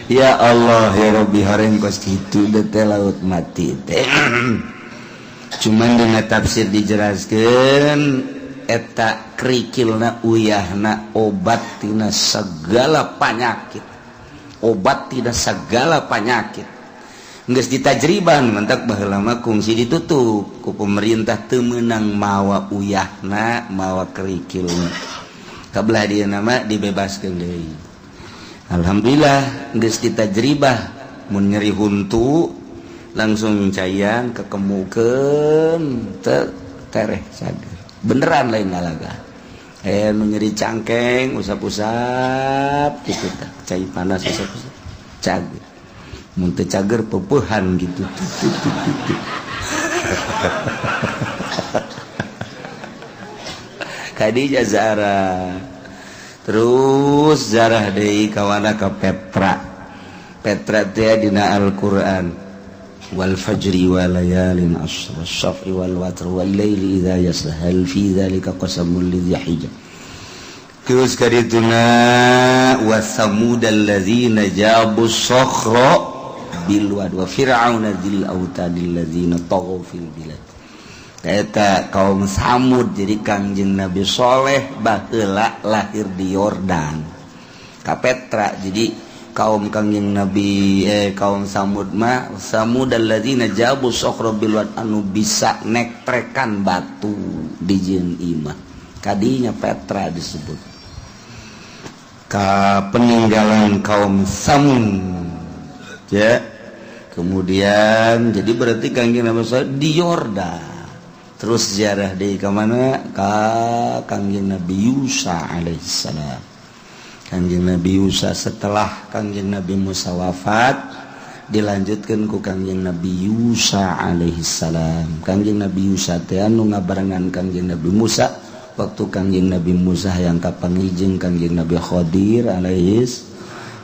ya Allah ya Rabbi hareng kos kitu teh laut mati teh cuman dina tafsir dijelaskeun eta kerikilna uyahna obat tina segala penyakit obat tina segala penyakit Geus ditajriban, mentak baheula mah kungsi ditutup ku pemerintah, teu meunang mawa uyahna, mawa kerikilna. Kabelah dieu nama dibebaskeun deui. Alhamdulillah geus ditajribah, mun nyeri huntu langsung caian kekemukeun teu tereh, cager beneran, lain ngalaga. Nu nyeri cangkeng usap-usap gitu tah, cai panas usap-usap, cager. Mun teu cager peupehan gitu. Khadijah Zara. Terus zarah deui kawana ka Petra. Petra teh dina Al-Qur'an, wal fajri wa layalin ashr wasyaf'i wal watr wal laili idza yasr hal fi dzalika qasamul lidzi hijr. Terus kadituna wa samudal ladzina jabu sakhra bil wad wa fir'auna dzil autadil ladzina taghaw fil bilad. Eta kaum Samud. Jadi Kangjeng Nabi Soleh baheula lahir di Yordan ka Petra. Jadi kaum Kangjeng Nabi, kaum Samud mah samud alladzina jabu sakhra bil wad, anu bisa nektrekan batu di jeung imah. Kadinya Petra disebut ka peninggalan kaum Samud ya. Kemudian jadi berarti Kangjeng Nabi Soleh di Yordan. Terus ziarah di ke mana? Ka Kangjeng Nabi Yusa alaihissalam. Kangjeng Nabi Yusa setelah Kangjeng Nabi Musa wafat dilanjutkan ku Kangjeng Nabi Yusa alaihissalam. Kangjeng Nabi Yusa teh anu ngabarengan Kangjeng Nabi Musa waktu Kangjeng Nabi Musa yang kapangijeng Kangjeng Nabi Khadir alaihis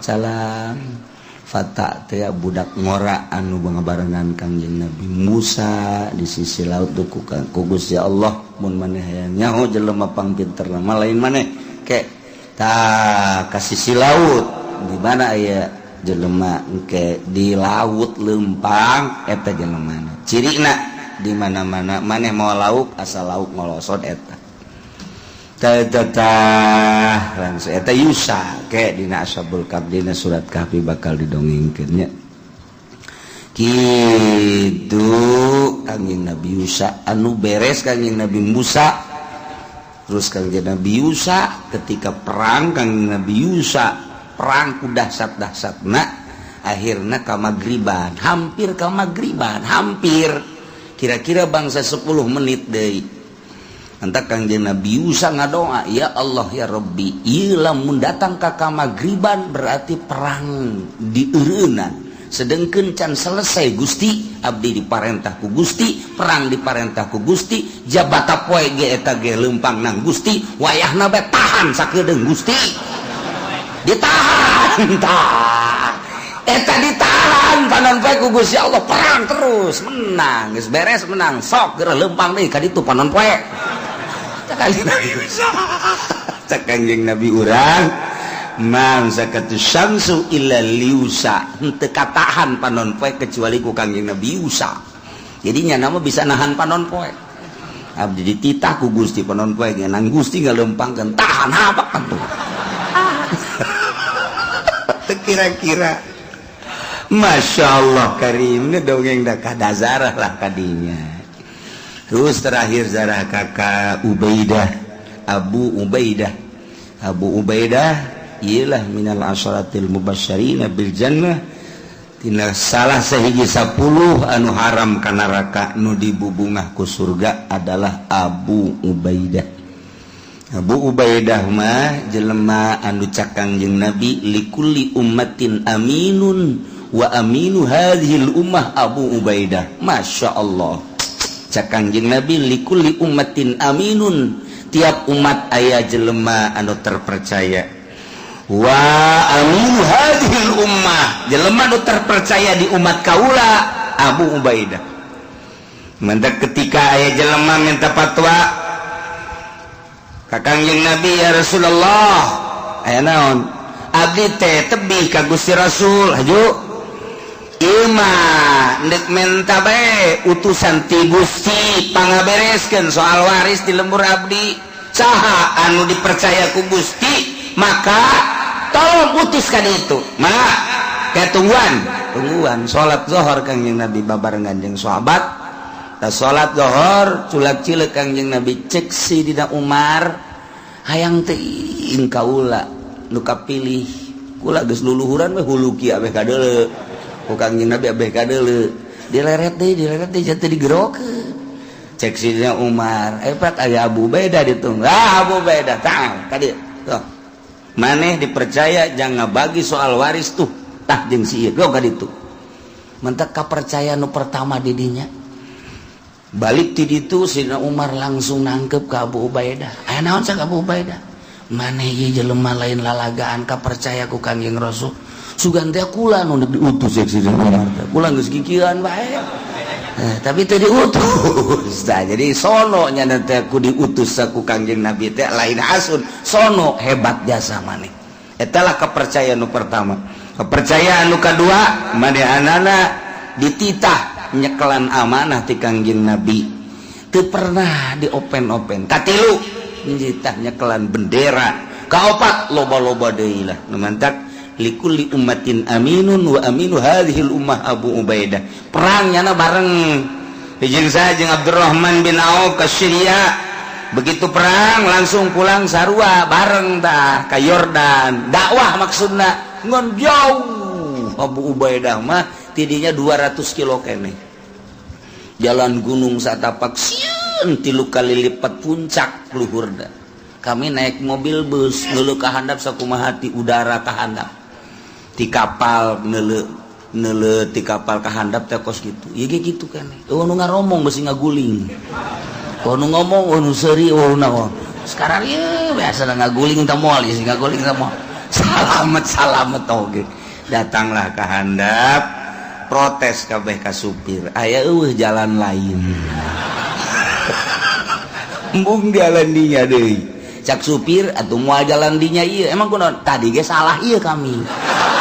salam. Fata teh budak ngora anu ngabarengan Kangjeng Nabi Musa di sisi laut ku Gusti Allah, mun maneh hayang nyaho jelema pangpinterna mah lain maneh ke tah ka sisi laut di mana aya jelema engke di laut lempang, eta jelemana cirina di mana-mana maneh mau lauk asal lauk ngolosot eta tah langsung eta Yusa ke dina Ashabul Kahfi, dina surat Kahfi bakal didongengkeun nya. Kitu Kangjeng Nabi Yusa anu beres Kangjeng Nabi Musa. Terus Kangjeng Nabi Yusa ketika perang, Kangjeng Nabi Yusa perang ku dahsat-dahsatna, akhirna ka magriban, hampir ka magriban, hampir kira-kira bangsa 10 menit deui. Antak Kangjeng Nabi Yusa ngadoa, ya Allah ya Rabbi, ieu lamun datang ka magriban berarti perang dieureunnan, sedengkeun can selesai Gusti, abdi diparentah ku Gusti, perang diparentah ku Gusti, jabata poe ge eta ge leumpang nang Gusti, wayahna bae tahan sakedeung Gusti. Ditahan tah eta ditahan panon poe ku Gusti Allah, perang terus menang, geus beres menang, sok geura leumpang deui ka ditu panon poe. Cak Nabi Musa, cak Kangjeng Nabi urang, man sakatu syamsu illa liusa, henteu katahan panon poe kecuali ku Kangjeng Nabi Yusa. Jadi nya nama bisa nahan panon poe. Abdi dititah ku Gusti panon poe ge nang Gusti ngalempangkeun, tahan apa tuh. Teu kira-kira. Masya Allah karim, ini dongeng dah kadazarah lah kadinya. Terus terakhir zarah kakak Ubaidah, Abu Ubaidah. Abu Ubaidah ialah minal asyaratil mubasysyirina bil jannah, tina salah sahiji 10 anu haram ka neraka nu dibubungah ku surga adalah Abu Ubaidah. Abu Ubaidah mah jelema anu cak Kangjeng Nabi, likulli ummatin aminun wa aminu hadhil ummah Abu Ubaidah. Masya Allah. Cak Kangjeng Nabi, likulli ummatin aminun, tiap umat aya jelema anu terpercaya, wa aminu hadhil ummah, jelema anu terpercaya di umat kaula Abu Ubaidah. Mentak ketika aya jelema minta fatwa ka Kangjeng Nabi, ya Rasulullah, aya naon, abdi teh tebih ka Gusti Rasul, haju Ima ndek menta bae utusan ti Gusti pangabereskeun soal waris di lembur abdi, saha anu dipercaya ku Gusti maka tolong utuskan itu. Maka Kayak tungguan tungguan salat zuhur Kangjeng Nabi babarengan jeung sahabat. Ta salat zuhur, culak cileuk Kangjeng Nabi. Cek Sidina Umar, "Hayang teuing kaula nu kapilih, kula geus luluhuran we hulu kieu abeh kadeuleu ku Kangjeng Nabi, abeh kadeuleu, dileret deui, dileret deui, jatuh digerokeun." Cek Sidina Umar, "Eh, Pak, aya Abu Ubaidah ditunggu." Ah, Abu Ubaidah tah tadi tuh, maneh dipercaya jangan bagi soal waris tuh, tah jeung si ieu ka ditu. Mentak kapercayaan nu pertama didinya. Balik ti ditu, Sidina Umar langsung nangkep ke Abu Ubaidah. "Aya naon?" cak Abu Ubaidah. "Maneh ieu jelema lain lalagaan, kapercaya ku Kangjeng Rasul. Sugan teh kula nu diutus." Cek Sidina Umar teh, "Kula geus kikieuan bae, tapi teu diutus." Tah, jadi sono nya teh ku diutus ku Kangjeng Nabi teh lain asun sono, hebat jasa maneh. Eta lah kepercayaan nu pertama. Kepercayaan nu kadua, manehanana dititah nyekelan amanah ti Kangjeng Nabi, teu pernah di open-open. Katilu, dititah nyekelan bendera. Kaopat, loba-loba deui lah. Nu mantak likulli ummatin aminun wa aminu hadhil ummah Abu Ubaidah. Perang nyana bareng jeung saya jeung Abdurrahman bin Auf ke Syria. Begitu perang langsung pulang sarua bareng tah ka Yordan, dakwah maksudna. Ngan jauh Abu Ubaidah mah tidinya, 200 kilo kene jalan gunung satapak, sieun 3 kali lipat puncak luhurna. Kami naik mobil bus ngeuleuh ka handap sakumaha ti udara ka handap, ti kapal ngeuleuh ngeuleuh ti kapal ka handap teh kos gitu. Ieu ge kitu keneh. Eueuh nu ngaromong besi ngaguling, oh nu ngomong, oh nu seuri, oh naon. Sekarang ieu biasa ngaguling teh moal sih, ngaguling teh moal. Salamet salamet oge. Datanglah ke handap, protes kabeh ka supir, "Aya eueuh jalan lain? Embung jalan dinya deui." Cak supir, "Atuh moal jalan dinya ieu." "Emang kunaon? Tadi ge salah ieu kami."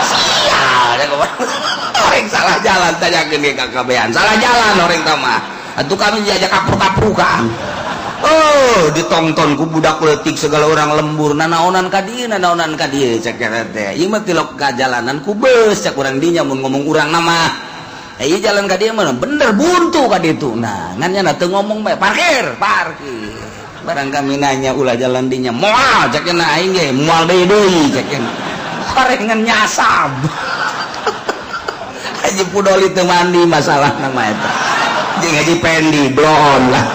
Sial, orang salah jalan, tanyakeun ge ka kabehan, salah jalan orang mah. Atuh kami diajak kapur-kapukan. Oh, ditonton ku budak leutik segala, orang lembur, "Nanaonan ka dieu, nanaonan ka dieu?" cek teh. "Ieu mah tilok ka jalanan ku beus," cek urang dinya. Mun ngomong urang nama, "Eh, ieu jalan ka dieu mah bener, buntu ka ditu." Nah, ngan nya teu ngomong bae, parkir parkir. Barang kami nanya, "Ulah jalan dinya?" "Moal," cek na, "aing ge moal deui deui," cek. Horengan nyasab. Haji Pudoli teu mandi masalah nama eta jeung Haji Pendi bloon lah.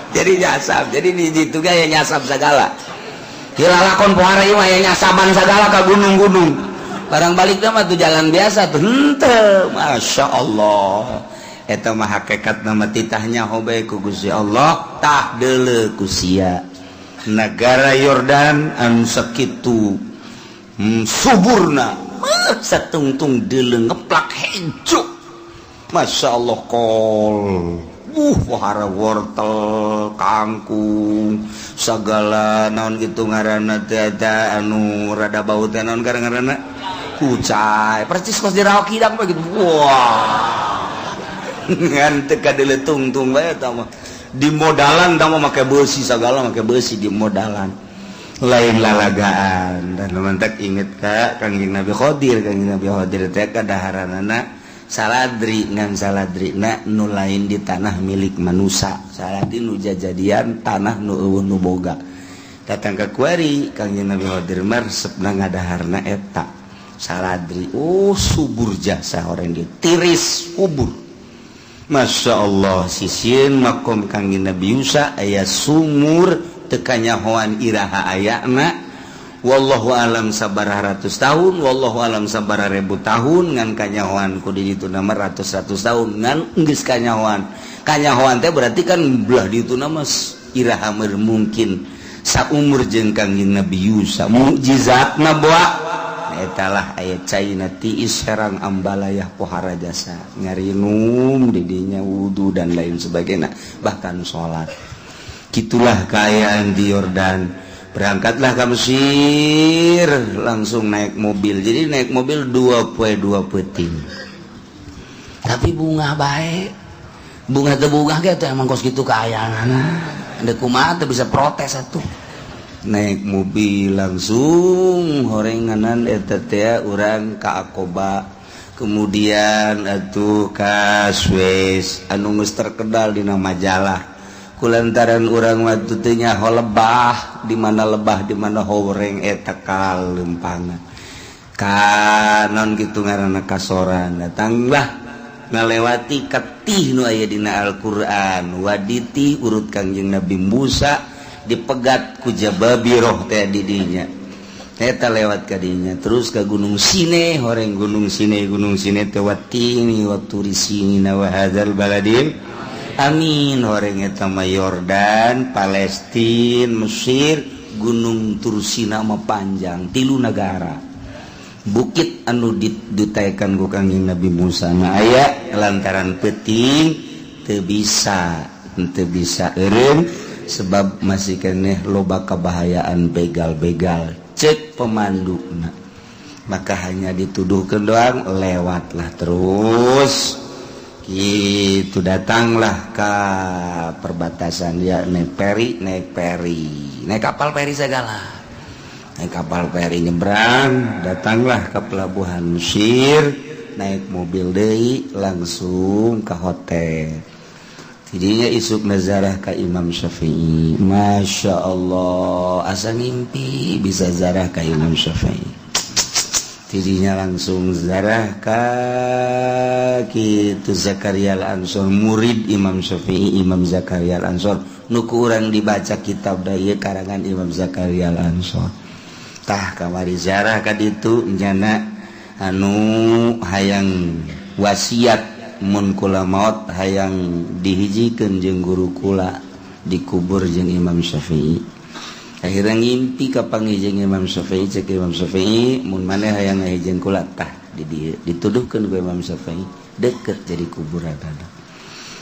Jadi nyasab, jadi di situ gaya nyasab segala. Hilalakon pohara ieu mah ya, nyasaban segala ka gunung-gunung. Barang balik mah tuh jalan biasa tuh henteu. Masya Allah, eta mah hakikat nama titahnya hobe ku Gusti Allah. Tah, deuleu ku sia negara Yordan anu sakitu suburna, satungtung deuleu ngeplak hejo. Masya Allah, kol wahara, wortel, kangkung segala, naon gitu ngaranna teh, anu rada bau teh, naon ngaranna, kucai, percis kos di Rawa Kidang begitu. Wah, ngan teu kadeuleu tungtung bae eta mah. Di modalan tah mah make beusi segala, make beusi di modalan, lain lalagaan. Dan mantak inget ka Kangjeng Nabi Khadir. Kangjeng Nabi Khadir teh kadaharanana saladri, ngan saladri na nu lain di tanah milik manusia, saladri nu jajadian tanah nu euweuh nu boga. Datang ke kuari Kangjeng Nabi Khadir mah resepna ngadaharna eta saladri. Oh, subur jasa orang dia, tiris kubur. Masya Allah, sisieun makom Kangjeng Nabi Yusa aya sumur, teu kanyahoan iraha ayana. Wallahu alam sabaraha ratus tahun, wallahu alam sabaraha ribu tahun, ngan kanyahoan ku di ditu nama ratus-ratus tahun. Ngan geus kanyahoan, kanyahoan teh berarti kan belah ditu nama iraha mungkin saumur jeung Kangjeng Nabi Yusa mukjizatna. Boa etalah aya caina tiis herang ambalayah, pohara jasa ngarinum didinya, wudu dan lain sebagainya, bahkan sholat. Gitulah keayaan di Yordan. Berangkatlah ke Mesir langsung naik mobil. Jadi naik mobil 2 poe 2 peuting, tapi bunga baik, bunga teu bunga gitu. Emang kos gitu keayaan. Ada kumaha teu bisa protes atuh. Naik mobil langsung horenganan eta teh urang ka Akoba, kemudian atuh ka Suez anu geus terkenal dina majalah, kulantaran urang waktu teu nyaho lebah di mana, lebah di mana, horeng eta kalempangan kanon gitu ngaranna kasoran. Datanglah ngalewati ketih nu aya dina Al-Qur'an, Wadi Tih, urut Kangjeng Nabi Musa dipegat ku Jababiroh teh di dinya eta. Lewat kadinya terus ke Gunung Sine, horeng Gunung Sine. Gunung Sine teh wattini wa turi sinina wa hadzal baladil amin. Horeng eta mah Yordan, Palestina, Mesir. Gunung Tursina mah panjang tilu negara, bukit anu ditaekan ku Kangjeng Nabi Musa. Nah, aya lantaran penting teu bisa eureun sebab masih keneh loba kebahayaan begal-begal, cek pemandu. Nah, maka hanya dituduhkan doang, lewatlah terus gitu. Datanglah ke perbatasan ya, naik peri, naik peri, naik kapal peri segala, naik kapal peri nyebrang, datanglah ke pelabuhan Mesir, naik mobil deui langsung ke hotel. Tidinya isuk nazarah ka Imam Syafi'i. Masya Allah, asa ngimpi bisa zarah ka Imam Syafi'i. Tidinya langsung zarah ka kitu Zakaria Al-Ansor, murid Imam Syafi'i. Imam Zakaria Al-Ansor nu ku urang dibaca kitab da ieu karangan Imam Zakaria Al-Ansor. Tah, kamari ziarah ka ditu, nyana anu hayang wasiat mun kula maot hayang dihijikeun jeung guru kula, dikubur jeung Imam Syafi'i. Akhirnya ngimpi kapanggih jeung Imam Syafi'i. Cek Imam Syafi'i, mun maneh hayang ngahijeng kula, tah di dieu. Dituduhkeun ku Imam Syafi'i deket jadi kuburan. Ada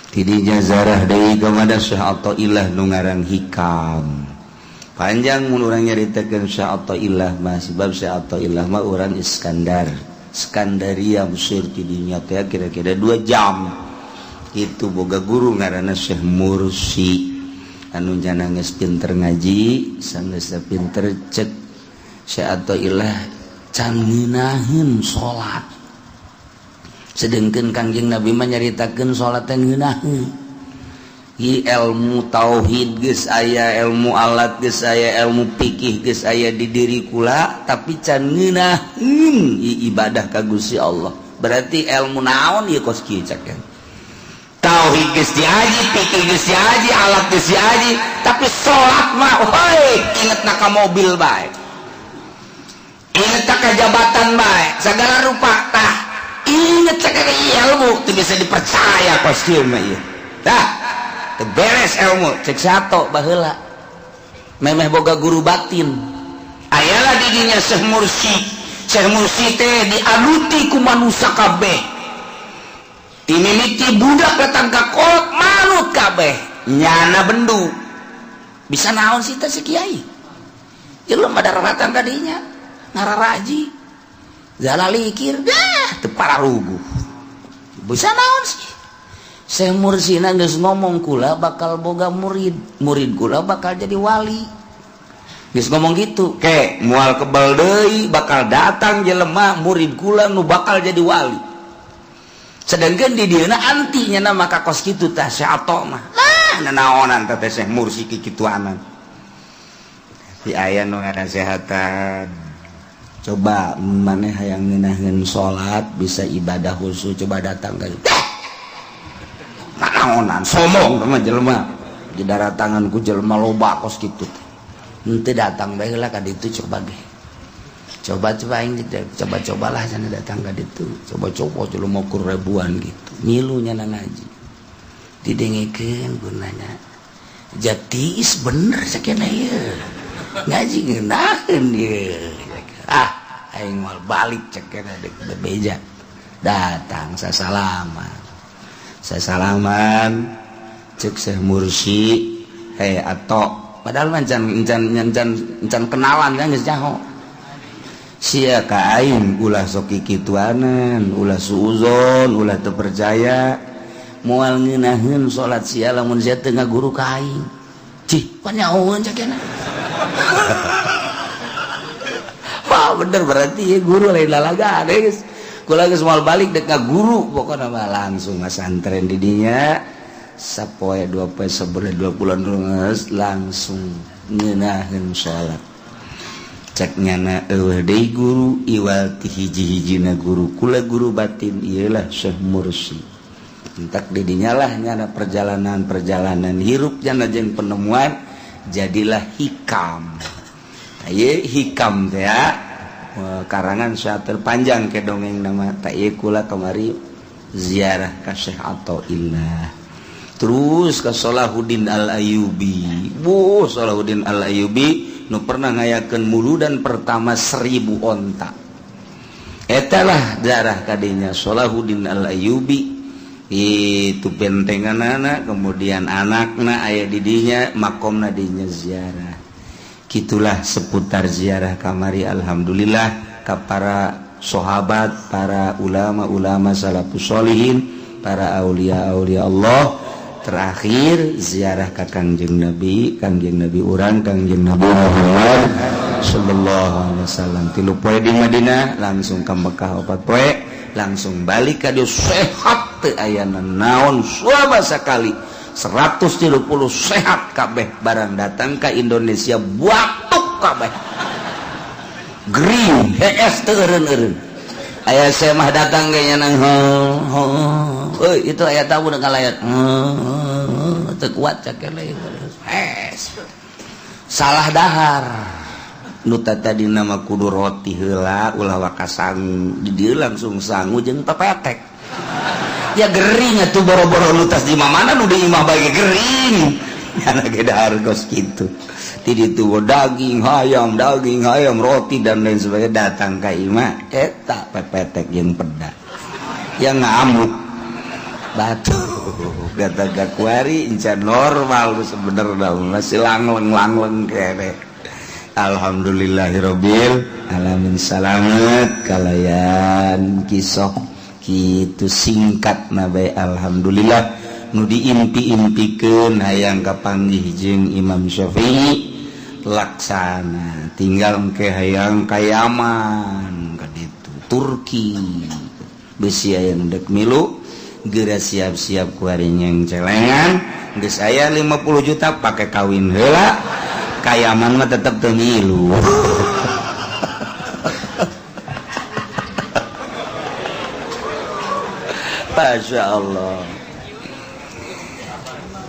tidinya zarah deui kepada Syekh Athaillah nu ngarang Hikam. Panjang mun urang nyaritakeun Syekh Athaillah mah, sebab Syekh Athaillah mah urang Iskandar, Skandaria, Mesir. Tidinya teh kira-kira 2 jam itu. Boga guru ngaranna Syekh Mursi anu jana geus pinter ngaji, sanggeus pinter. Cek Syekh Athaillah, can ngeunaheun salat, sedengkeun Kangjeng Nabi mah nyaritakeun salat teh ngeunaheun. I ilmu tauhid geus aya, ilmu alat geus aya, ilmu fikih geus aya di diri kula, tapi can ngeunaheun ibadah ka Gusti Allah. Berarti ilmu naon ieu kos kieu? Cek tauhid geus diaji, fikih geus diaji, alat geus diaji, tapi salat mah hoi inget na ka mobil bae, inget ka jabatan bae, segala rupa. Tah, inget cek ilmu teu bisa dipercaya kos kieu mah ieu. Tah, beres ilmu. Cek sato baheula memeh boga guru batin, ayalah didinya Syekh Mursi. Syekh Mursi teh dianuti ku manusia kabeh, dimimiti budak datang ka kolot manut kabeh. Nyana bendu, bisa naon sih teh si kiai? Jelema daratan tadinya ngararaji zalalikir dah teu pararuguh, bisa naon sih? Syekh Mursina geus ngomong, kula bakal boga murid, murid kula bakal jadi wali. Geus ngomong gitu ke moal kebal deui bakal datang jelema murid kula nu bakal jadi wali. Sedangkan di dieuna anti nya maka kos kitu. Tah, Syekh Ato mah lah nanaonan teh Syekh Mursi kikituanan. Di aya nu nganasehatan, coba maneh hayang ngeunaheun salat, bisa ibadah khusus, coba datang ka naonan, sombong sama jelema di daratangan ku jelema loba kos kitu. Henteu datang bae lah ka ditu. Coba ge, coba coba aing coba cobalah sana datang ka ditu, coba coba jelema kur ribuan gitu ngilu. Nya ngaji didengekeun gunanya jati is bener sakena ieu ngaji ngeunaheun ieu. Ah, aing moal balik cek dek bebeja. Datang, sasalaman, saya salaman. Cek Syekh Mursi, "Hei Ato," padahal mah can can can can kenalan kan, geus nyaho sia ka aing, "Ulah sok kikituanan, ulah suuzon, ulah teu percaya. Moal ngeunaheun salat sia lamun sia teu ngaguru ka aing." Cih, pan nyahoeun cek. Wah bener berarti ya guru lain lalaga geus. Kula geus moal balik dek ka guru pokona mah langsung ngasantren di dinya. Sapoe dua poe sebulan 2 bulan geus langsung ngeunaheun salat. Cek nyana eueuh deui guru iwal ti hiji-hijina guru kula guru batin ieulah Syekh Mursi. Entak di dinya lah nyana perjalanan-perjalanan hirup nyana jeung penemuan jadilah hikam. Ieu hikam teh ya karangan syair panjang ke dongeng nama tak ieu kula kamari ziarah ka Syekh Athaillah. Terus ke Salahuddin Al-Ayyubi. Bu Salahuddin Al-Ayyubi nu pernah ngayakeun muludan pertama 1000 onta. Eta lah darah kadinya Salahuddin Al-Ayyubi. Itu bentenganana kemudian anakna aya di dinya makomna dinya ziarah. Gitulah seputar ziarah kamari alhamdulillah ka para sahabat, para ulama-ulama salafus solihin, para aulia-aulia Allah. Terakhir ziarah ka Kangjeng Nabi, Kangjeng Nabi urang, Kangjeng Nabi Muhammad sallallahu alaihi wasallam. 3 poe di Madinah, langsung ka Mekah 4 poe, langsung balik ka dieu sehat teu aya naon suaba sakali. 130 sehat kabeh barang datang ka Indonesia batuk kabeh. Gering hees teu eureun-eureun. Aya saya mah datang kayaknya nang euy itu aya tamu dengan layar. Teu kuat caker hees. Salah dahar. Nu tadi nama kudu roti heula ulah waka sangu di dieu langsung sangu jeung pepetek. Ya gering atuh boro-boro lutas di mana nu di imah bae gering. Nyana ge dahar kos kitu. Ti ditu daging hayam, roti dan lain sebagainya datang ka imah eta pepetek jeung peda. Ya ngamuk. Batu kata kuari encan normal sebenarnya masih langleng-langleng kene. Alhamdulillahirabbil alamin salamet kalayan kisah kitu singkat nabai alhamdulillah nu diimpi-impikeun hayang kapanggih jeung Imam Syafi'i laksana tinggal engke hayang ka Yaman ka ditu Turki besi aya nu dek milu geura siap-siap kuari nyeng celengan geus aya 50 juta pake kawin heula ka Yaman mah tetep teu milu. Masya Allah.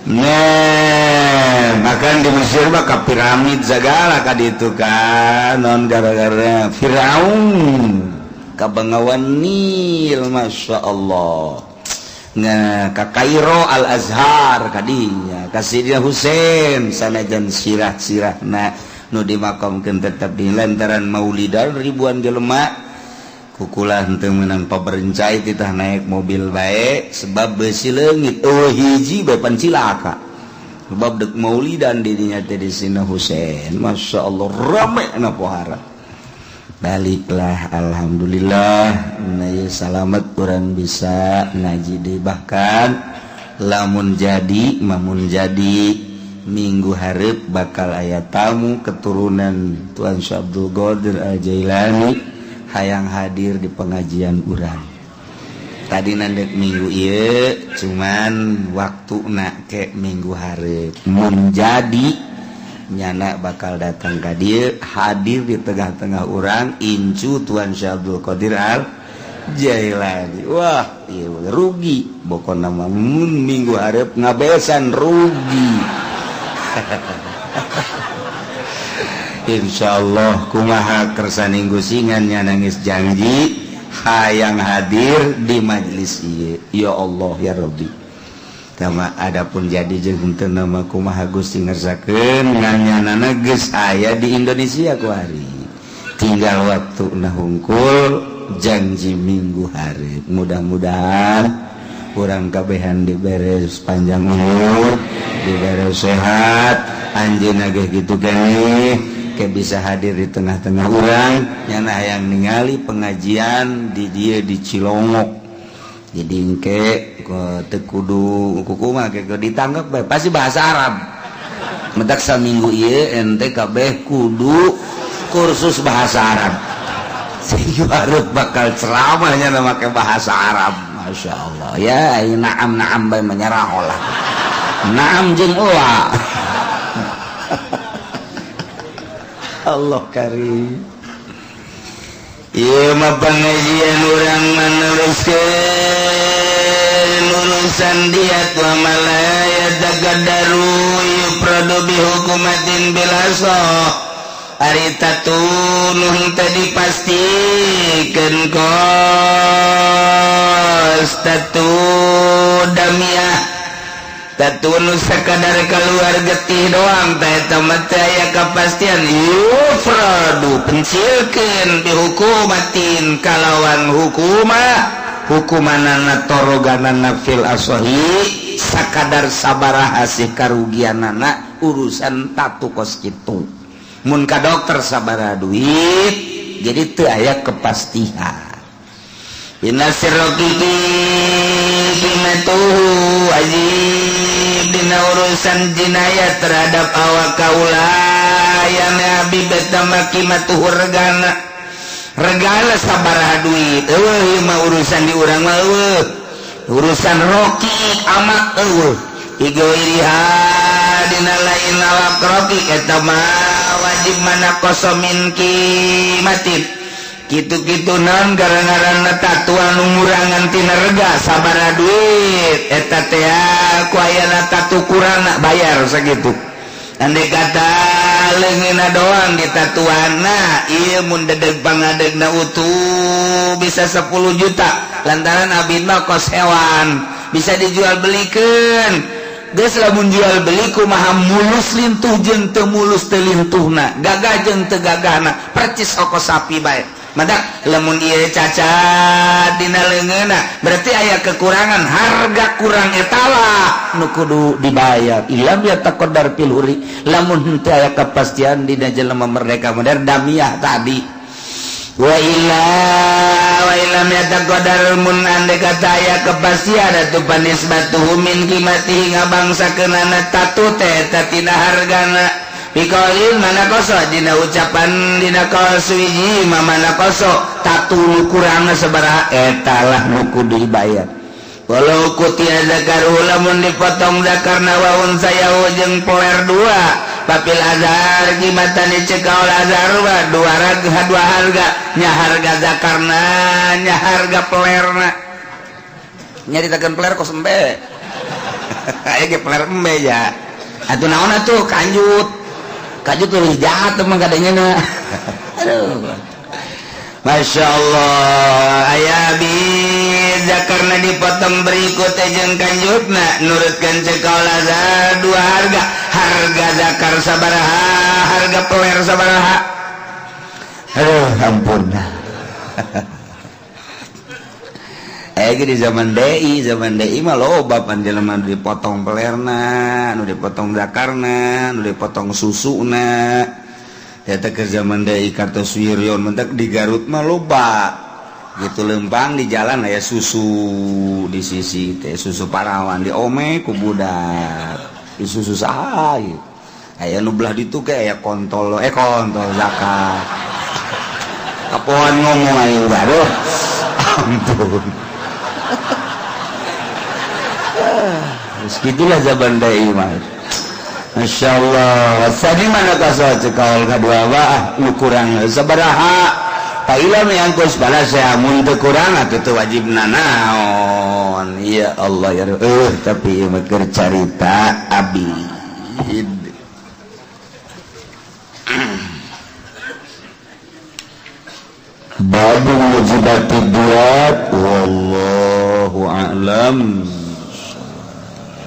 Nah, bahkan di Mesir mah ka piramid segala ka ditu kan non gara-gara Firaun ka Bengawan Nil, Masya Allah. Nah, ka Kairo Al Azhar kadinya, ka Sidina Husain sanajan sirah-sirahna nu dimakamkeun tetep di lantaran maulidan ribuan jelema. Kukulah henteu meunang paberencai titah naik mobil bae sebab besi leungit eueuh hiji bae pan cilaka. Sebab deuk maulidan di dinya teh di Sidina Husain, Masya Allah rame na pohara. Baliklah alhamdulillah nah ieu salamet urang bisa ngaji deui bahkan lamun jadi mamun jadi minggu hareup bakal aya tamu keturunan Tuan Syekh Abdul Qadir Al-Jailani hayang hadir di pengajian urang. Tadi nandek minggu ieu cuman waktu nak ke minggu hareup mun jadi nyana bakal datang ka dieu hadir di tengah-tengah urang incu Tuan Syekh Abdul Qadir Al Jailani. Wah, ieu rugi pokona mah mun minggu hareup ngabesan rugi. Insyaallah kumaha kersaning gusingan nya nangis janji hayang hadir di majelis ieu. Ya Allah ya Rabbi. Tama adapun jadi jeung henteu nama kumaha Gusti ngersakeun nganyanana geus aya di Indonesia kuari. Tinggal waktu na hungkul janji minggu hareup. Mudah-mudahan urang kabehan diberes panjang umur, diberes sehat, anjeunna ge kitu keneh. Ke bisa hadir di tengah-tengah urang nyana hayang ningali pengajian di dieu di Cilongok. Jadi engke teu kudu kumaha ke ditanggap bae pasti bahasa Arab. Mentak saminggu ieu ente kabeh kudu kursus bahasa Arab. Sing hareup bakal ceramahnya make bahasa Arab. Masya Allah ya, naam naam bae menyerah lah. Naam jeung oa. Allah karim. Ieu mah pangajian urang meneruskeun urusan diat wa malaya tagadaru yupradu bi hukumatin bilaso. Ari tatunuh teh dipastikeun kos tatu damiah tatunu sekadar keluar getih doang teh eta mah teu aya kapastian yufradu pencilkeun bihukumatin kalawan hukumah hukumanana toroganana fil asahi sakadar sabaraha sih karugianana urusan tatu kos kitu. Mun ka dokter sabaraha duit jadi teu aya kepastian. Dina sirroqiqi qimatuhu wajib dina urusan jinayat terhadap awak kaula yang nabi betama qimatuhu regana regana sabaraha duit eueuh ieu mah urusan di urang mah eueuh urusan roqiq amak eueuh igoiriha dina lain awak roqiq eta mah wajib mana kosomin kimatin kitu-kitu naon gara-garana tatuan ngurangan tina rega sabaraha duit eta teh ku ayana tatu kurangna bayar sakitu. Andai kata leungeunna doang ditatuanna ieu mun dedeg pangadegna utuh bisa 10 juta lantaran abdi mah kos hewan bisa dijual belikeun. Geus lamun jual beli kumaha mulus lintuh jeung teu mulus teu lintuhna gagah jeung teu gagahna percis oko sapi bae. Madak lamun ieu cacat dina leungeunna berarti aya kekurangan harga kurang eta lah nu kudu dibayar. Ilam ya taqaddar fil huri lamun henteu aya kepastian dina jelema merdeka modern damiah tadi. Wa illa wa illam yataqaddar mun ande kata aya kepastian atuh panisbatuhu min qimatihi ngabangsakeunana tatu teh eta tina hargana piqaulin mana koso dina ucapan dina kaul suwiji mana koso tatu nu kurangna sabaraha eta lah nu kudu dibayar. Walau kutia zakaru lamun dipotong zakarna wa unsayahu jeung poler dua papil azhar kimatani cekaul azhar wa dua raga dua harga nya harga zakarna nya harga pelerna nyaritakeun peler kos embe aya ge peler embe ya atuh naon atuh kanjut kanjut leuwih jahat mah kadenya na. Aduh Masya Allah aya bisa karena dipotong berikut jeung kanjutna nurutkeun cekaul azhar dua harga harga zakar sabaraha harga peler sabaraha. Aduh ampun. Di zaman DI mah loba panjelema nu dipotong pelerna nu dipotong zakarna nu dipotong susuna. Eta ke zaman DI kartos Wiryon mentak di Garut mah loba gitu lempang di jalan aya susu di sisi teh susu parawan di ome ku budak di susu saha ieu aya nu belah ditu ke aya kontol kontol zakat kapoan ngomong aing baruh ampun. Segitulah zaman DI mah. Masya Allah. Tadi mana kasar cekal kedua bah nu kurang sabaraha. Paila miangkus bala saya mun teu kurang atuh teu wajib nanaon. Ya Allah ya tapi ieu mah keur carita abid. Babu mujibati duat wallahu a'lam.